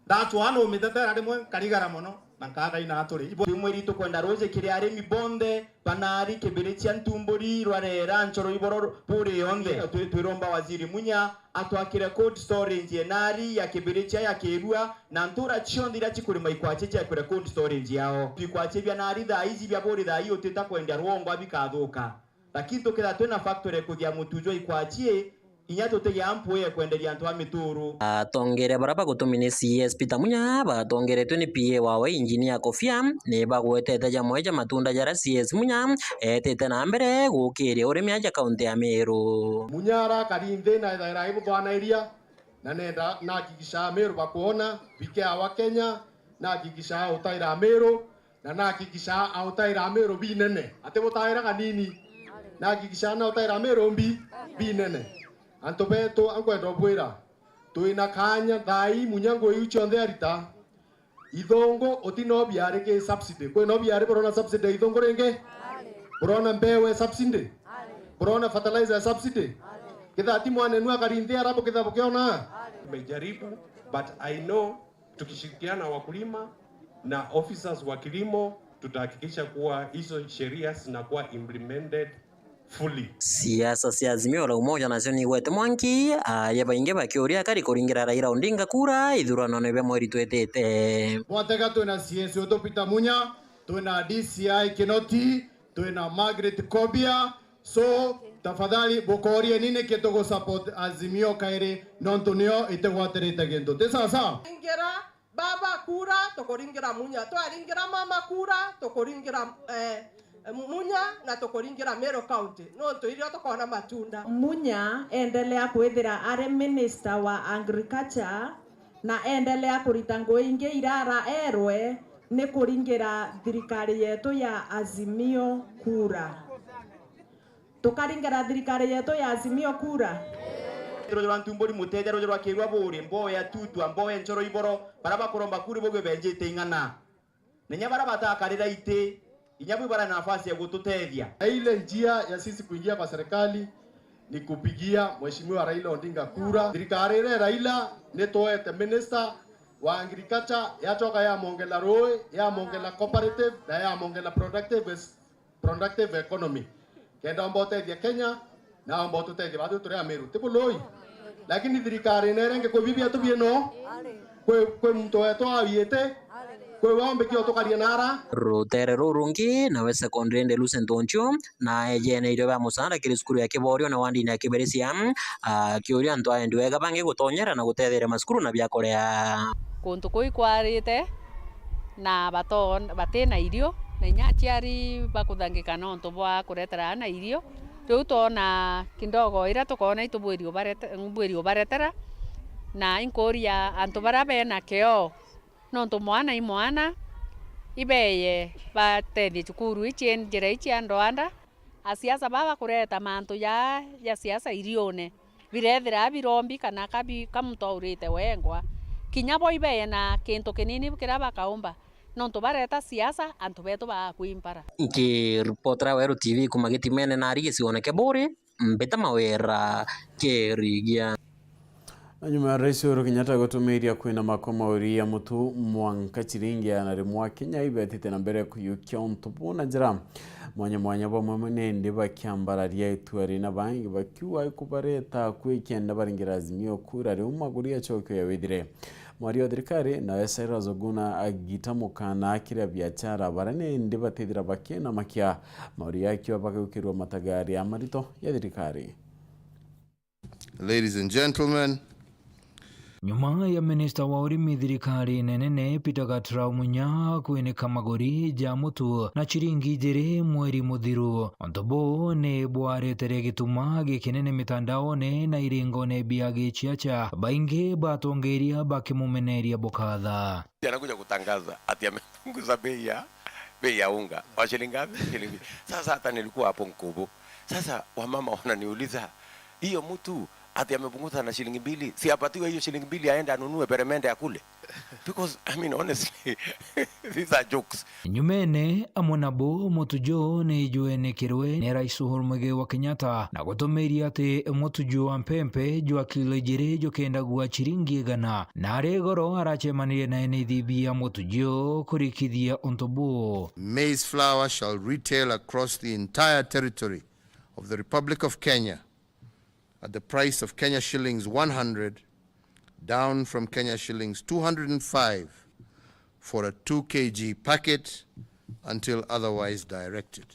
Ndachwaa numitetera rimwe nkarigara mono, na nkaga inaturi. Ibo rimwe ritukwenda ruji kiri arimi bonthe banari kibiri chia Ntumburi, Rwarera, Nchoro Iboro, buri yonthe. Twi-, twiromba Waziri Munya atwakire cold storage enari ya kibiri chia ya Kirua na ntura cionthe iria chikurima ikwachie chiakwire cold storage yao. Ikwachie bia nari thaa iji bia buri thaa ii utita kwendia rwongwa bikathuka. Lakini tukethira twina factory kuthia mutu jwa ikwachie, inya tutigia mpui ya kwenderia antu a mituru. Atongeria baria bagutumini C S Peter Munya batongeretwe ni P A wawe Engineer Kofia ni bagwetete jamwe ja matunda jaria C S Munya etite na mbere gukiria urimi aja kaunti ya Meru. Munya arakari nthi na ethaira ibuthwanairia, na nenda nahakikisha Meru bakwona, bikeawa Kenya, nahakikisha utaira Meru, na nahakikisha autaira Meru binene. Ati butaira ganini. Nahakikisha na utaira Meru mbi binene. Antu betu, ankwenda ubwira, twina kanya thaa ii Munya ngui iu cionthe arita. Ithungu uti no biari ki subsidy. Kwi no biari burona subsidy ithungu ringi? Burona mbeu e subsidy? Burona fertilizer e subsidy? Kithati mwanenu akari nthi arabu kitha bukiona? Tumejaribu, but I know tukishirikiana na wakulima na officers wa kilimo, tutahakikisha kuwa hizo sheria zinakuwa implemented fully. Siasa cia Azimio la Umoja nacio nigwete mwanki, aria baingi bakiuria akari kuringira Raila Odinga kura ithuranone bia mweri twitite. Bwatega twina C S wetu Peter Munya, twina D C I Kinoti, twina Margaret Kobia. So, tafadhali, bukorieni niki tugu support Azimio kairi, nontu nio itigwatirite gintu. Ti sawa sawa? Ingira baba kura, tukuringira Munya. Twaringira mama kura, tukuringira, eh, Munya na tukuringira Meru County. Nontu irio tukona matunda. Munya endelea kwithira ari minister wa agriculture, na endelea kurita ngui ingi irara erwe ni kuringira thirikari yetu ya Azimio kura. Tukaringira thirikari yetu ya Azimio kura. Ruju rwa Ntumburi Muteja, ruju rwa Kirua Buri, Mboya Tutwa, Mboya Nchoro Iboro, baria bakuromba kura bauge benjite ing'ana. Na inya baria batakarira iti, inya bwi bara na nafasi ya gututethia. Na ile njia ya sisi kuingia kwa serikali ni kupigia Mheshimiwa Raila Odinga kura. Thirikari iria Raila ni twete minister wa agriculture, yacoka yamongela rui, yamongela cooperative, na yamongela productive, productive economy. Kenda omba utethia Kenya, na omba ututethia batwi turi Amiru. Ti bului? Lakini thirikari ina iria ingi kwi bibia tu bieno? Kwi, kwi muntu wetu awiite? Kwi we ombiki utukaria nara? Rutere ruru rungi, nawe secondary ndi Lucent Onchio, na ejeneirio ba musaara kiri cukuru ya Kiborio na wandini ya Kiberesia, akiuria antu a endi wega bangi gutonyera na gutetheria macukuru na biakuria. Kuntu kuu ikwarite, na bato-, batina irio, na inya aciari bakuthangika nontu bwa kuretera aana irio. Riu twona kidogo iria tukoona itubwiri ubarete-, bwiri ubaretera, na inkuuria antu baria bena kio, nontu mwana i mwana, ibeye batethie cukuru ii cia njira ii cia ndoanda. Asiasa baa bakureta mantu ja, ja siasa irione, birethira birombi kana kabi-, ka muntu aurite wengwa. Kinya bo ibeye na kintu kinini kiria bakaumba, nontu bareta siasa, antu betu bagakwia mpara. Nkiripotera Weru T V kuma Gitimene nari gicione kia Buri, mbita Mawira Kirigia. Na nyuma ya Rais Uhuru Kenyatta gutumiria kwinama kwa mauri ya mutu mwanka ciringi igana rimwe, Akenya ibetite na mbere kuiyukia untu buu na njira mwanya mwanya, bamwe nindi bakiambararia itua rina, bangi bakiuga ikubareta akui kenda baringira Azimio kura riu maguri acokio ya withire. Mwaria wa thirikari nawe Cyrus Oguna agita mukana akiria biachara baria nindi batithira bakiinamakia mauri akiwa bagukirua matagari ya marito ya thirikari. Ladies and gentlemen. Nyuma ya minista wa urimi thirikari nene Peter Gatirau Munya kwinika maguri ja mutu na ciringi ijiri mweri muthiru, untu buu ni bwaretere gituma gikinene mitandaone na iringone bia giciaca, baingi batongeria bakimumeneria bukatha. Anakuja kutangaza ati amepunguza bei ya, bei ya unga. Wa shilingi ngapi? Shilingi. Sasa hata nilikuwa hapo Nkubu. Sasa wamama wananiuliza, "Hiyo mtu Ati amepunguza na shilingi mbili, si apatiwe hiyo shilingi mbili aende anunue peremende akule? Because, I mean, honestly, these are jokes. Nyumene amwe nabo mutu juu ni jwenikirwe ni Rais Uhuru Muigai wa Kenyatta na gutumiria ati mutu juu wa mpempe jwa kilo ijiri jukendagua chiringi igana, na ari goro aracemanirie na ene ithibi ya mutu juu kurikithia untu buu. Maize flour shall retail across the entire territory of the Republic of Kenya at the price of Kenya shillings one hundred, down from Kenya shillings two hundred and five for a two K G packet until otherwise directed.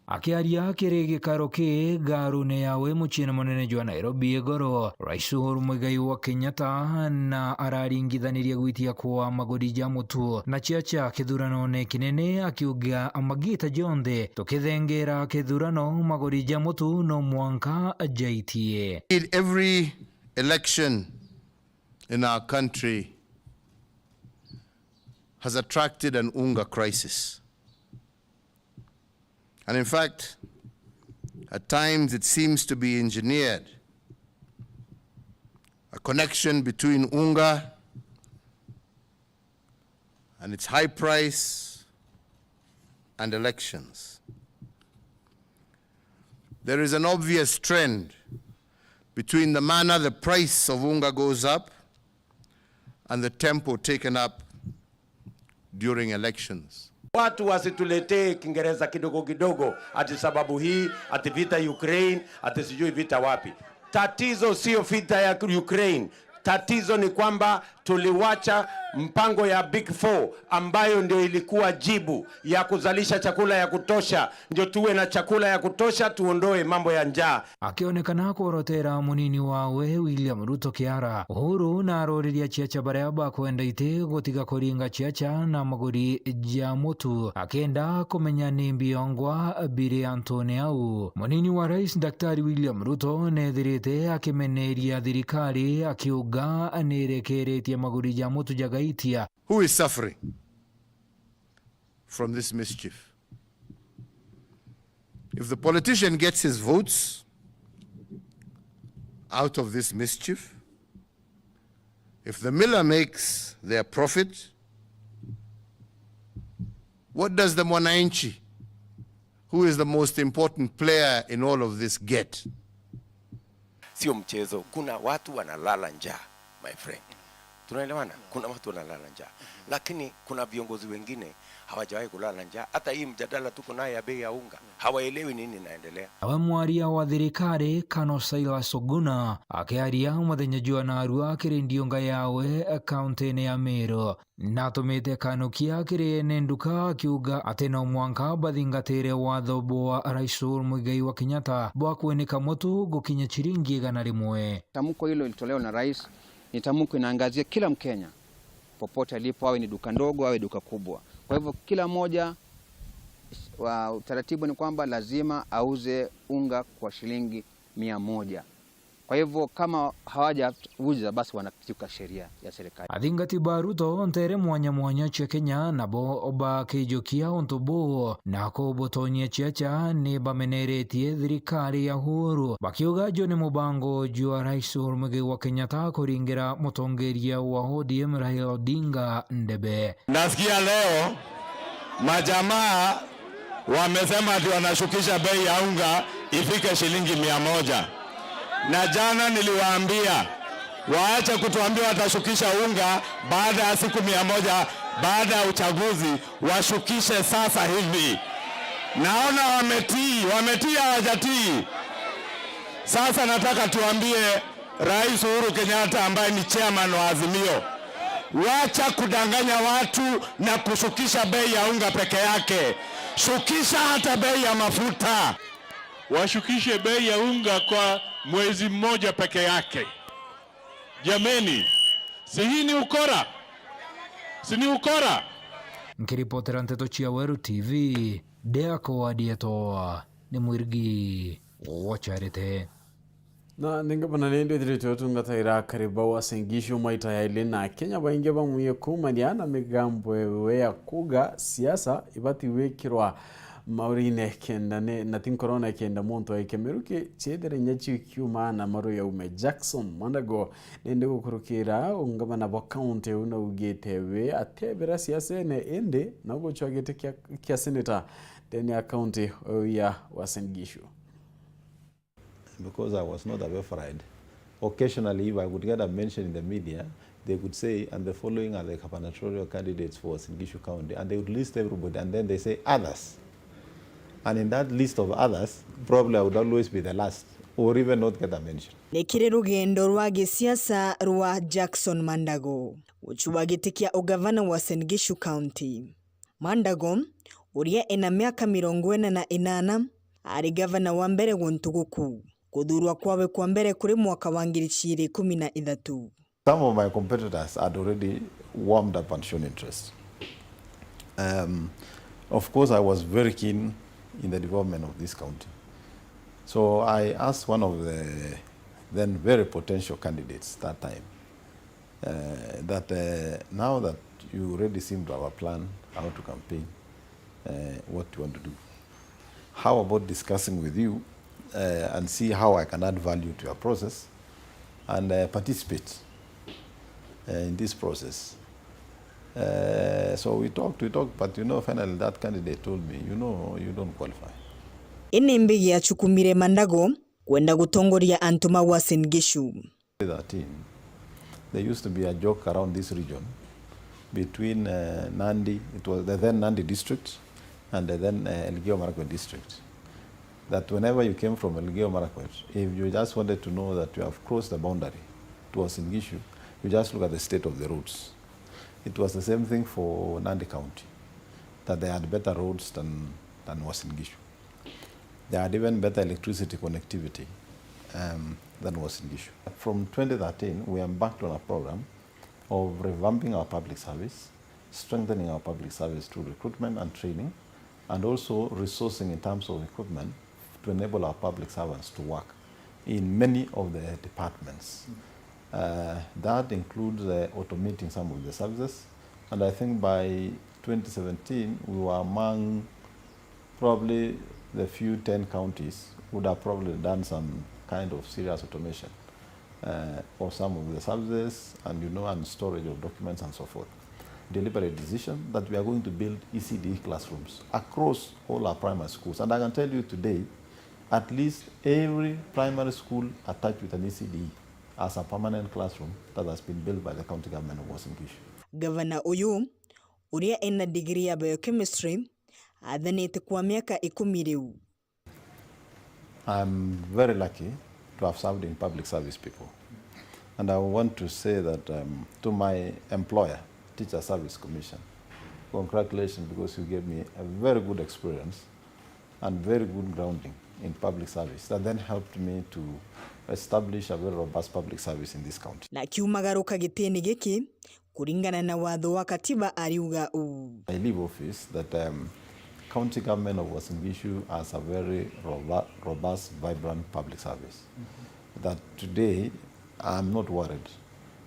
Akiaria kiri gikaro ki ngarune yawe muciine munene jwa Nairobi igoro, Rais Uhuru Muigai wa Kenyatta na araringithaniria gwitia kwa maguri ja mutu na ciaca kithuranone kinene, akiuga magita jonthe tukithengera kithurano, maguri ja mutu no mwanka jaitie. In every election in our country has attracted an unga crisis. And in fact, at times it seems to be engineered, a connection between unga and its high price and elections. There is an obvious trend between the manner the price of unga goes up and the tempo taken up during elections. Watu wasituletee Kiingereza kidogo kidogo, ati sababu hii, ati vita Ukraine, ati sijui vita wapi. Tatizo sio vita ya Ukraine. Tatizo ni kwamba tuliwacha mpango ya Big Four ambayo ndio ilikuwa jibu ya kuzalisha chakula ya kutosha, ndio tuwe na chakula ya kutosha, tuondoe mambo ya njaa. Akionekana kworotera munini wawe William Ruto kiara, Uhuru na aroriria ciaca baria bakwenda iti gutiga kuringa ciaca na maguri ja mutu, akienda kumenya ni mbiongwa biri antune au. Munini wa rais Daktari William Ruto nethirite akimeneria thirikari akiuga nirekeretie maguri ja mutu jagaitia. Who is suffering from this mischief? If the politician gets his votes out of this mischief, if the miller makes their profit, what does the mwananchi, who is the most important player in all of this, get? Sio mchezo. Kuna watu wanalala njaa, my friend. Tunaelewana? Kuna watu wanalala njaa. Lakini kuna viongozi wengine hawajawahi kulala njaa. Hata hii mjadala tuko naye ya bei ya unga, hawaelewi nini inaendelea. Nawe mwaria wa thirikari, Kano Silas Oguna, akiaria muthenya jwa narua kiri ndiunga yawe kaunti-ini ya Meru, natumite kanukia kiri ene nduka akiuga ati no mwanka bathingatire watho bwa Rais Uhuru Muigai wa Kenyatta bwa kwinika mutu gukinya ciringi igana rimwe. Tamko hilo lilitolewa na rais, ni tamko inaangazia kila Mkenya popote alipo, awe ni duka ndogo, awe duka kubwa. Kwa hivyo kila mmoja wa utaratibu ni kwamba lazima auze unga kwa shilingi mia moja. Kwa hivyo kama hawajauza, basi wanakiuka sheria ya serikali. Athingati ba Ruto ntere mwanya mwanya cia Kenya nabo bakijukia untu buu na kubutonyia ciaca ni bameneretie thirikari ya Uhuru, bakiuga juu ni mubango jwa Rais Uhuru Muigai wa Kenyatta kuringira mutongeria wa O D M Raila Odinga ndebe. Nasikia leo majamaa wamesema ati wanashukisha bei ya unga ifike shilingi mia moja. Na jana niliwaambia waache kutuambia watashukisha unga baada ya siku mia moja baada ya uchaguzi, washukishe sasa hivi. Naona wametii, wametii hawajatii? Sasa nataka tuambie Rais Uhuru Kenyatta ambaye ni chairman wa Azimio, wacha kudanganya watu na kushukisha bei ya unga peke yake. Shukisha hata bei ya mafuta. Washukishe bei ya unga kwa mwezi mmoja peke yake. Jameni, si hii ni ukora? Si ni ukora? Nkiripotera nteto cia Weru T V, Deako wa Dietoa, ni Mwirigi wocharite. Na ningabona ni ndwithirite utungataira akari bau a Saint Gishu maita yaili, na Akenya baingi bamwie kumania na migambo ewe ya kuga siasa ibati gwikirwa Maurine kenda ni, na ti nkorone kenda muntu aike miruki ciithire inya cikiuma na maru yaume. Jackson Mandago nindi gukurukira ungavana bwa kaunti uu naugite we atebera siasene indi no gucwa giti kia, kia seneta ndene ya kaunti uu ya Uasin Gishu. Because I was not a refereed. Occasionally, if I would get a mention in the media, they could say, "And the following are the gubernatorial candidates for Uasin Gishu County," and they would list everybody, and then they say, "Others." And in that list of others, probably I would always be the last, or even not get a mention. Ni kiri rugendo rwa gisiasa rwa Jackson Mandago gucua giti kia ugavana wa Uasin Gishu County. Mandago, uria ena miaka mirongo ina na inana, ari gavana wa mbere guntu guku. Kuthurwa kwawe kwa mbere kuri mwaka wa ngiri ciiri ikumi na ithatu. Some of my competitors had already warmed up and shown interest. Um, of course, I was very keen in the development of this county. So I asked one of the then very potential candidates that time, uh, that, uh, now that you already seem to have a plan how to campaign, uh, what do you want to do? How about discussing with you, uh, and see how I can add value to your process and, uh, participate, uh, in this process? Uh, so we talked, we talked, but, you know, finally that candidate told me, "You know, you don't qualify." Ini mbigi achukumire Mandago kwenda gutongoria antu ma Uasin Gishu. Thirteen, there used to be a joke around this region between, uh, Nandi, it was the then Nandi district, and the then, uh, Elgeyo Marakwet district, that whenever you came from Elgeyo Marakwet, if you just wanted to know that you have crossed the boundary to Uasin Gishu, you just look at the state of the roads. It was the same thing for Nandi County, that they had better roads than, than Uasin Gishu. They had even better electricity connectivity, um, than Uasin Gishu. From twenty thirteen, we embarked on a program of revamping our public service, strengthening our public service through recruitment and training, and also resourcing in terms of equipment to enable our public servants to work in many of the departments. Uh, that includes, uh, automating some of the services, and I think by twenty seventeen, we were among probably the few ten counties would have probably done some kind of serious automation, uh, of some of the services and, you know, and storage of documents and so forth. Deliberate decision that we are going to build E C D classrooms across all our primary schools. And I can tell you today, at least every primary school attached with an E C D has a permanent classroom that has been built by the county government of Uasin Gishu. Gavana uyu, uria ena degree ya biochemistry, athanite kwa miaka ikumi riu. I'm very lucky to have served in public service before. And I want to say that, um, to my employer, Teacher Service Commission, congratulations, because you gave me a very good experience and very good grounding in public service that then helped me to establish a very robust public service in this county. Na kiumagaruka gitini giki, kuringana na watho wa katiba, ariuga uu. I leave office that, um, county government of Uasin Gishu has a very robu-, robust, vibrant public service. That today, I'm not worried,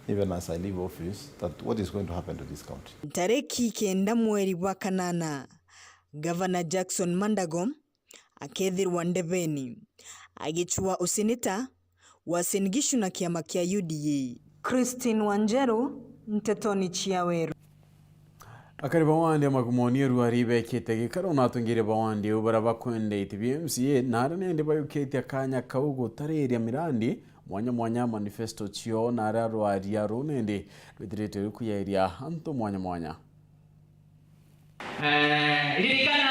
even as I leave office, that what is going to happen to this county. Ntariki kenda mweri bwa kanana, Gavana Jackson Mandago akethirwa ndebeni agicua useneta wa Uasin Gishu na kiama kia U D A. Christine Wanjeru, Ntetoni cia Weru. Akari ba wandi ya Magumoni Eruari bekite gikaro na atongeria ba wandi iu baria bakwenda iti bia M C A na aria nindi bayukitie kanya kau gutariria mirandi mwanya mwanya manifesto cio na aria rwaria ruu nindi rwithirite rukuyairia antu mwanya mwanya. Eh, ririkana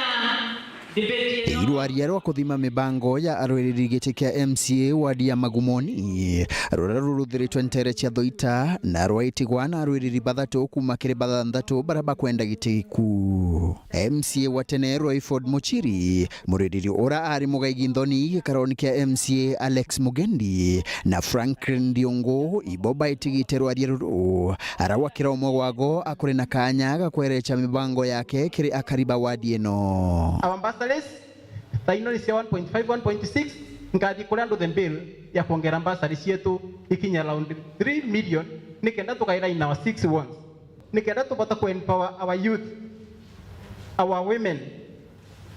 debate ino. Irwaria rwa kuthima mibango ya arwiriri giti kia M C A wadi ya Magumoni, ruria ruruthiritwe ntere cia Thwita, na rwaitigwa na arwiriri bathatu kuma kiri bathanthatu baria bakwenda giti ku. M C A wa tene Royford Muchiri, murwiriri ura ari mugaigi nthoni gikaroni kia M C A Alex Mugendi, na Franklin Ndiongo, ibo baitigite rwaria ruru. Arauga kira umwe wago akuri na kanya ga kwerecha mibango yake kiri akari ba wadi ino. Our bursaries, thaa ino ni cia one point five, one point six, nkathi kuria ndu the bill ya kuongera bursaries cietu ikinya around three million, nikenda tukaira in our six wards, nikenda tubota ku empower our youth, our women,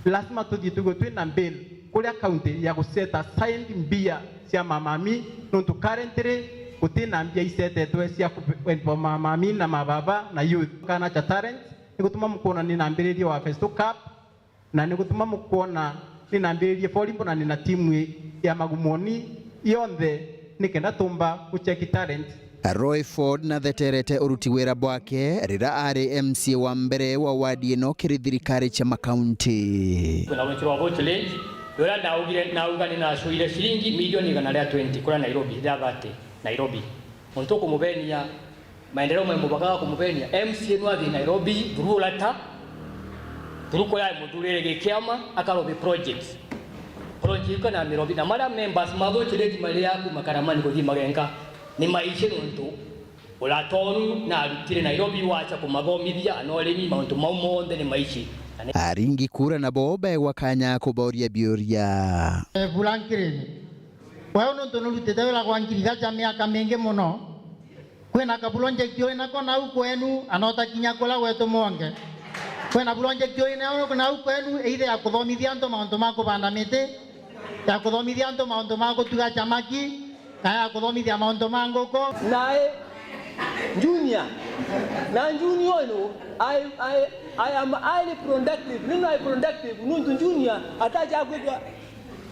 Lazima tuthii twigwe twina bill kuria county ya guset aside mbia cia mamami, nontu currently gutina mbia isetetwe cia ku-, mamami na mababa na youth. Kana cha talent, ni gutuma mukwona ni nambiririe wa Festo Cup, na ni gutuma mukwona ni nambiririe volleyball, na nina timu ya Magumoni yonthe, nikenda tumba gucheki talent. Roy Ford natheterete uruti wira bwake rira ari M C A wa mbere wa wadi ino kiri thirikari cia makaunti. Kwina ruchi rwa Boat Lake, ruria ndaugire, nauga ni nacuire ciringi milioni igana ria twenty kuria Nairobi, ria thirty, Nairobi. Muntu ukumubenia, maendeleo me mubaka ga kumubenia. M C A no athi Nairobi, through Olata, through kuria muthurire gikiama, akarobi project. Project iu kana mirobi, na maria members mathuchireti mari aku makaramani kuthii magenka, ni maici nontu Olata uu na arutire Nairobi wacha kumathomithia, na urimi, mauntu mau monthe ni maici. Na ni Aringi kura nabo baegwa kanya kuboria biuria. Eh, Franklin, wewe nontu nurutite wira gwa ngirigacha miaka mingi muno, kwina ka project uri nako nau kwenu, ana utakinya kuria gwetu Mwonge. Kwina project uri nau, nau kwenu, either ya kuthomithia antu mauntu ma kubanda miti, ya kuthomithia antu mauntu ma gutuga chamaki, kana ya kuthomithia mauntu ma nguku. Nae junior, na junior ino, I, I, I am highly productive. Ni na productive, nontu junior atacha kwithwa,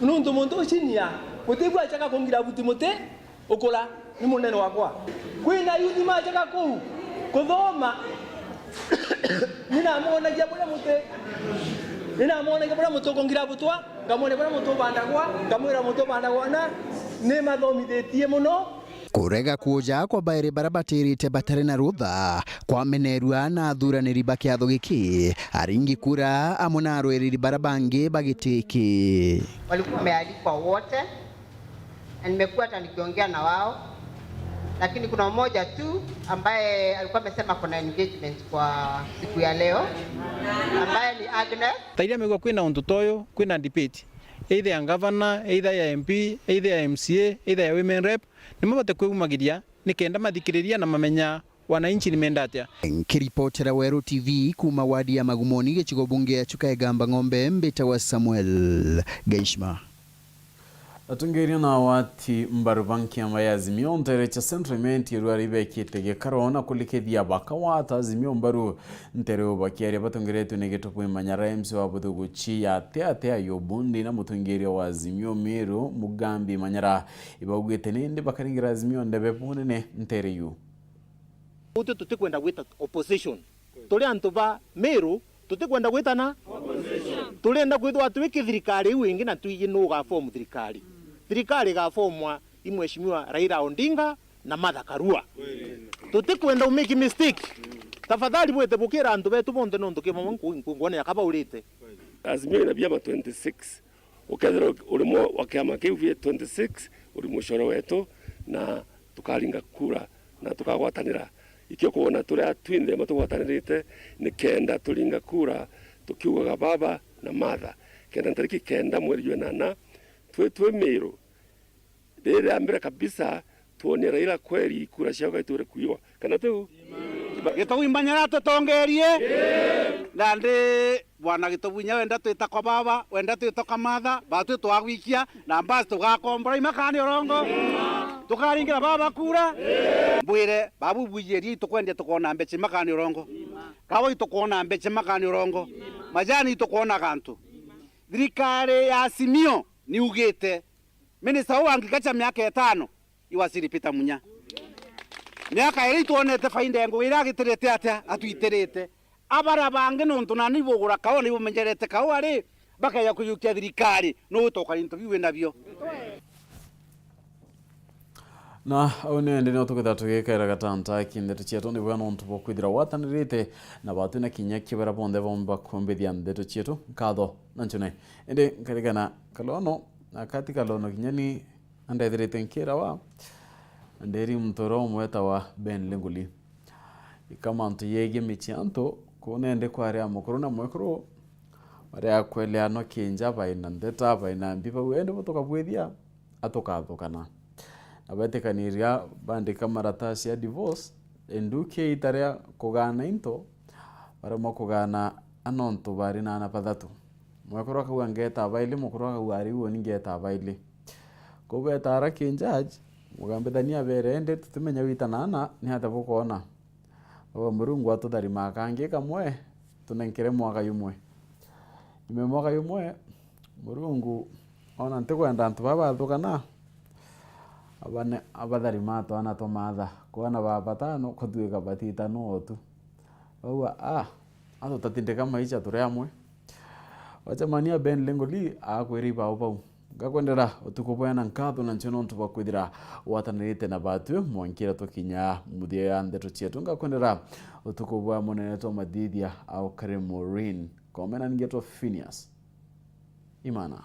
nontu muntu u senior, gutigwa achaka kungira buti muti, ukura, ni munene wakwa. Kwina youth machaga kuu kuthoma. Ninamonagia buria muti, ninamonagia buria muti ukungira butwa, nkamonia buria muti ubandagwa, nkamwira muti ubandagwa na ni mathomithitie muno. Kurega kuja kwa bairi baria batirite batari na rutha kwamenerua na athuraniri ba kiatho giki, aringi kura amwe na arwiriri baria bangi ba giti giki. Walikuwa wamealikwa wote. Na nimekuwa hata nikiongea na wao, lakini kuna mmoja tu ambaye alikuwa amesema kuna engagement kwa siku ya leo, ambaye ni Agnes. Tairia megua kwina untu toyo, kwina debate, either ya governor, either ya M P, either ya M C A, either ya women rep, nimo bate kwiumagiria nikenda mathikiriria na mamenya wananchi ni menda atia. Nkiripotera Weru T V kuuma wadi ya Magumoni, gicigo bunge ya Chuka Igamba Ng'ombe, mbitawa Samuel Gaishma. Atongeria na awati mbaru ba nkiama ya Azimio ntere cia Central Imenti irwari bekite gikaro na kulikithia bakawata Azimio mbaru. Ntere u bakiaria batongeretwe ni Gitubwi Manyara, M C wa Buthuguchi ya Tea Tea Ayubu Ndi na mutongeria wa Azimio Meru Mugambi Manyara, ibaugite nindi bakaringira Azimio ndebe bunene ntere yu. Utwe tutikwenda gwita opposition. Turi antu ba Meru, tutikwenda gwitana. Turenda kwithwa twi kithirikari iu ingi na twiji nu ugaform thirikari. Thirikari igafomwa i Mheshimiwa Raila Odinga na Martha Karua. Tutikwenda u make mistake. Tafadhali bwite bukira antu betu bonthe nontu kimwe nku-, nku-, ngwonera kabaurite. Azimio ina biama twenty-six. Ukethirwa uri mwe wa kiama kiu bie twenty-six, uri mucore wetu, na tukaringa kura na tukagwatanira. Ikio kwona turia twinthe matugwatanirite, ni kenda turinga kura tukiugaga Baba na Martha, kenda ntariki kenda mweri jwa nana, twi, twi Meru, riri ria mbere kabisa, twonie Raila kweri kura ciao gaiture kuiwa. Kana tiu? Gitubwi Manyara tutongerie. Na ndi bwana Gitubwi inya wenda twita kwa Baba, wenda twita kwa Martha, batwi twagwikia, na basi tugakombora imakani urongo. Tukaringira Baba kura. Mbwire, babu bwijeri tukwendia tukona mbecha imakani urongo. Kawa itukwona mbecha imakani urongo. Majani itukwona gantu. Thirikari ya Azimio niugite, Minista uu wa agriculture miaka itano, i Waziri Peter Munya. Miaka iri itwonete faida ya ngugi iria agitirite atia, atwitirite. Abaria bangi nontu nani bugura kaua, ni bumenyerete kaua ri, bakeja kujukia thirikari, nu utoka into biu winabio. Na au nindi nio tukithira tugikaira gatanta ki ndeto cietu, ni bwega nontu bwa kwithira watanirite na batwi na kinya kibera bonthe bomba kumbithia ndeto cietu. Nkatho na ncune. Indi nkarigana Kalono, na kati Kalono kinya ni andethirite nkirawa, nderi muntu uria umwetawa Ben Linguli. Ika mantu yegie michi antu, kuu nendi kwari a mukuru na mwekuru, baria kweleanwa kinja, baina ndeta, baina mbi, bau endi bo tukabwithia, atukathukana. Na betikaniria bandika maratasi ya divorce, endu kia ita ria kugana into, baremwa kugana anontu bari na ana bathatu. Mwekuru akauga, "Ngeeta baili," mukuru akauga, "Ari uuni ngeeta baili." Kou beeta ara ki judge, mugambithania abeere, "Indi tutimenya wita naana ni atia bukoona." Bauga, "Murungu atutharimaa kangi kamwe, tunenkere mwaka jumwe." Nyuma ya mwaka jumwe, Murungu oona ntikwenda antu baa bathukana, abane-, abatharima twana twa maatha, kwana ba batano kutwika batitano o tu. Bauga, "Ah, atutatindika maisha turi amwe." Wacemania Ben Lengoli akwira ibao bau. Ngakwendera utuku bwega na nkatho na nchio nontu bwa kwithira watanirite na batwi mwankira tukinya muthia ya ndeto cietu. Ngakwendera utuku bwa munene twa mathithia au Kare Maureen. Komena ningetwa Phineas Imana.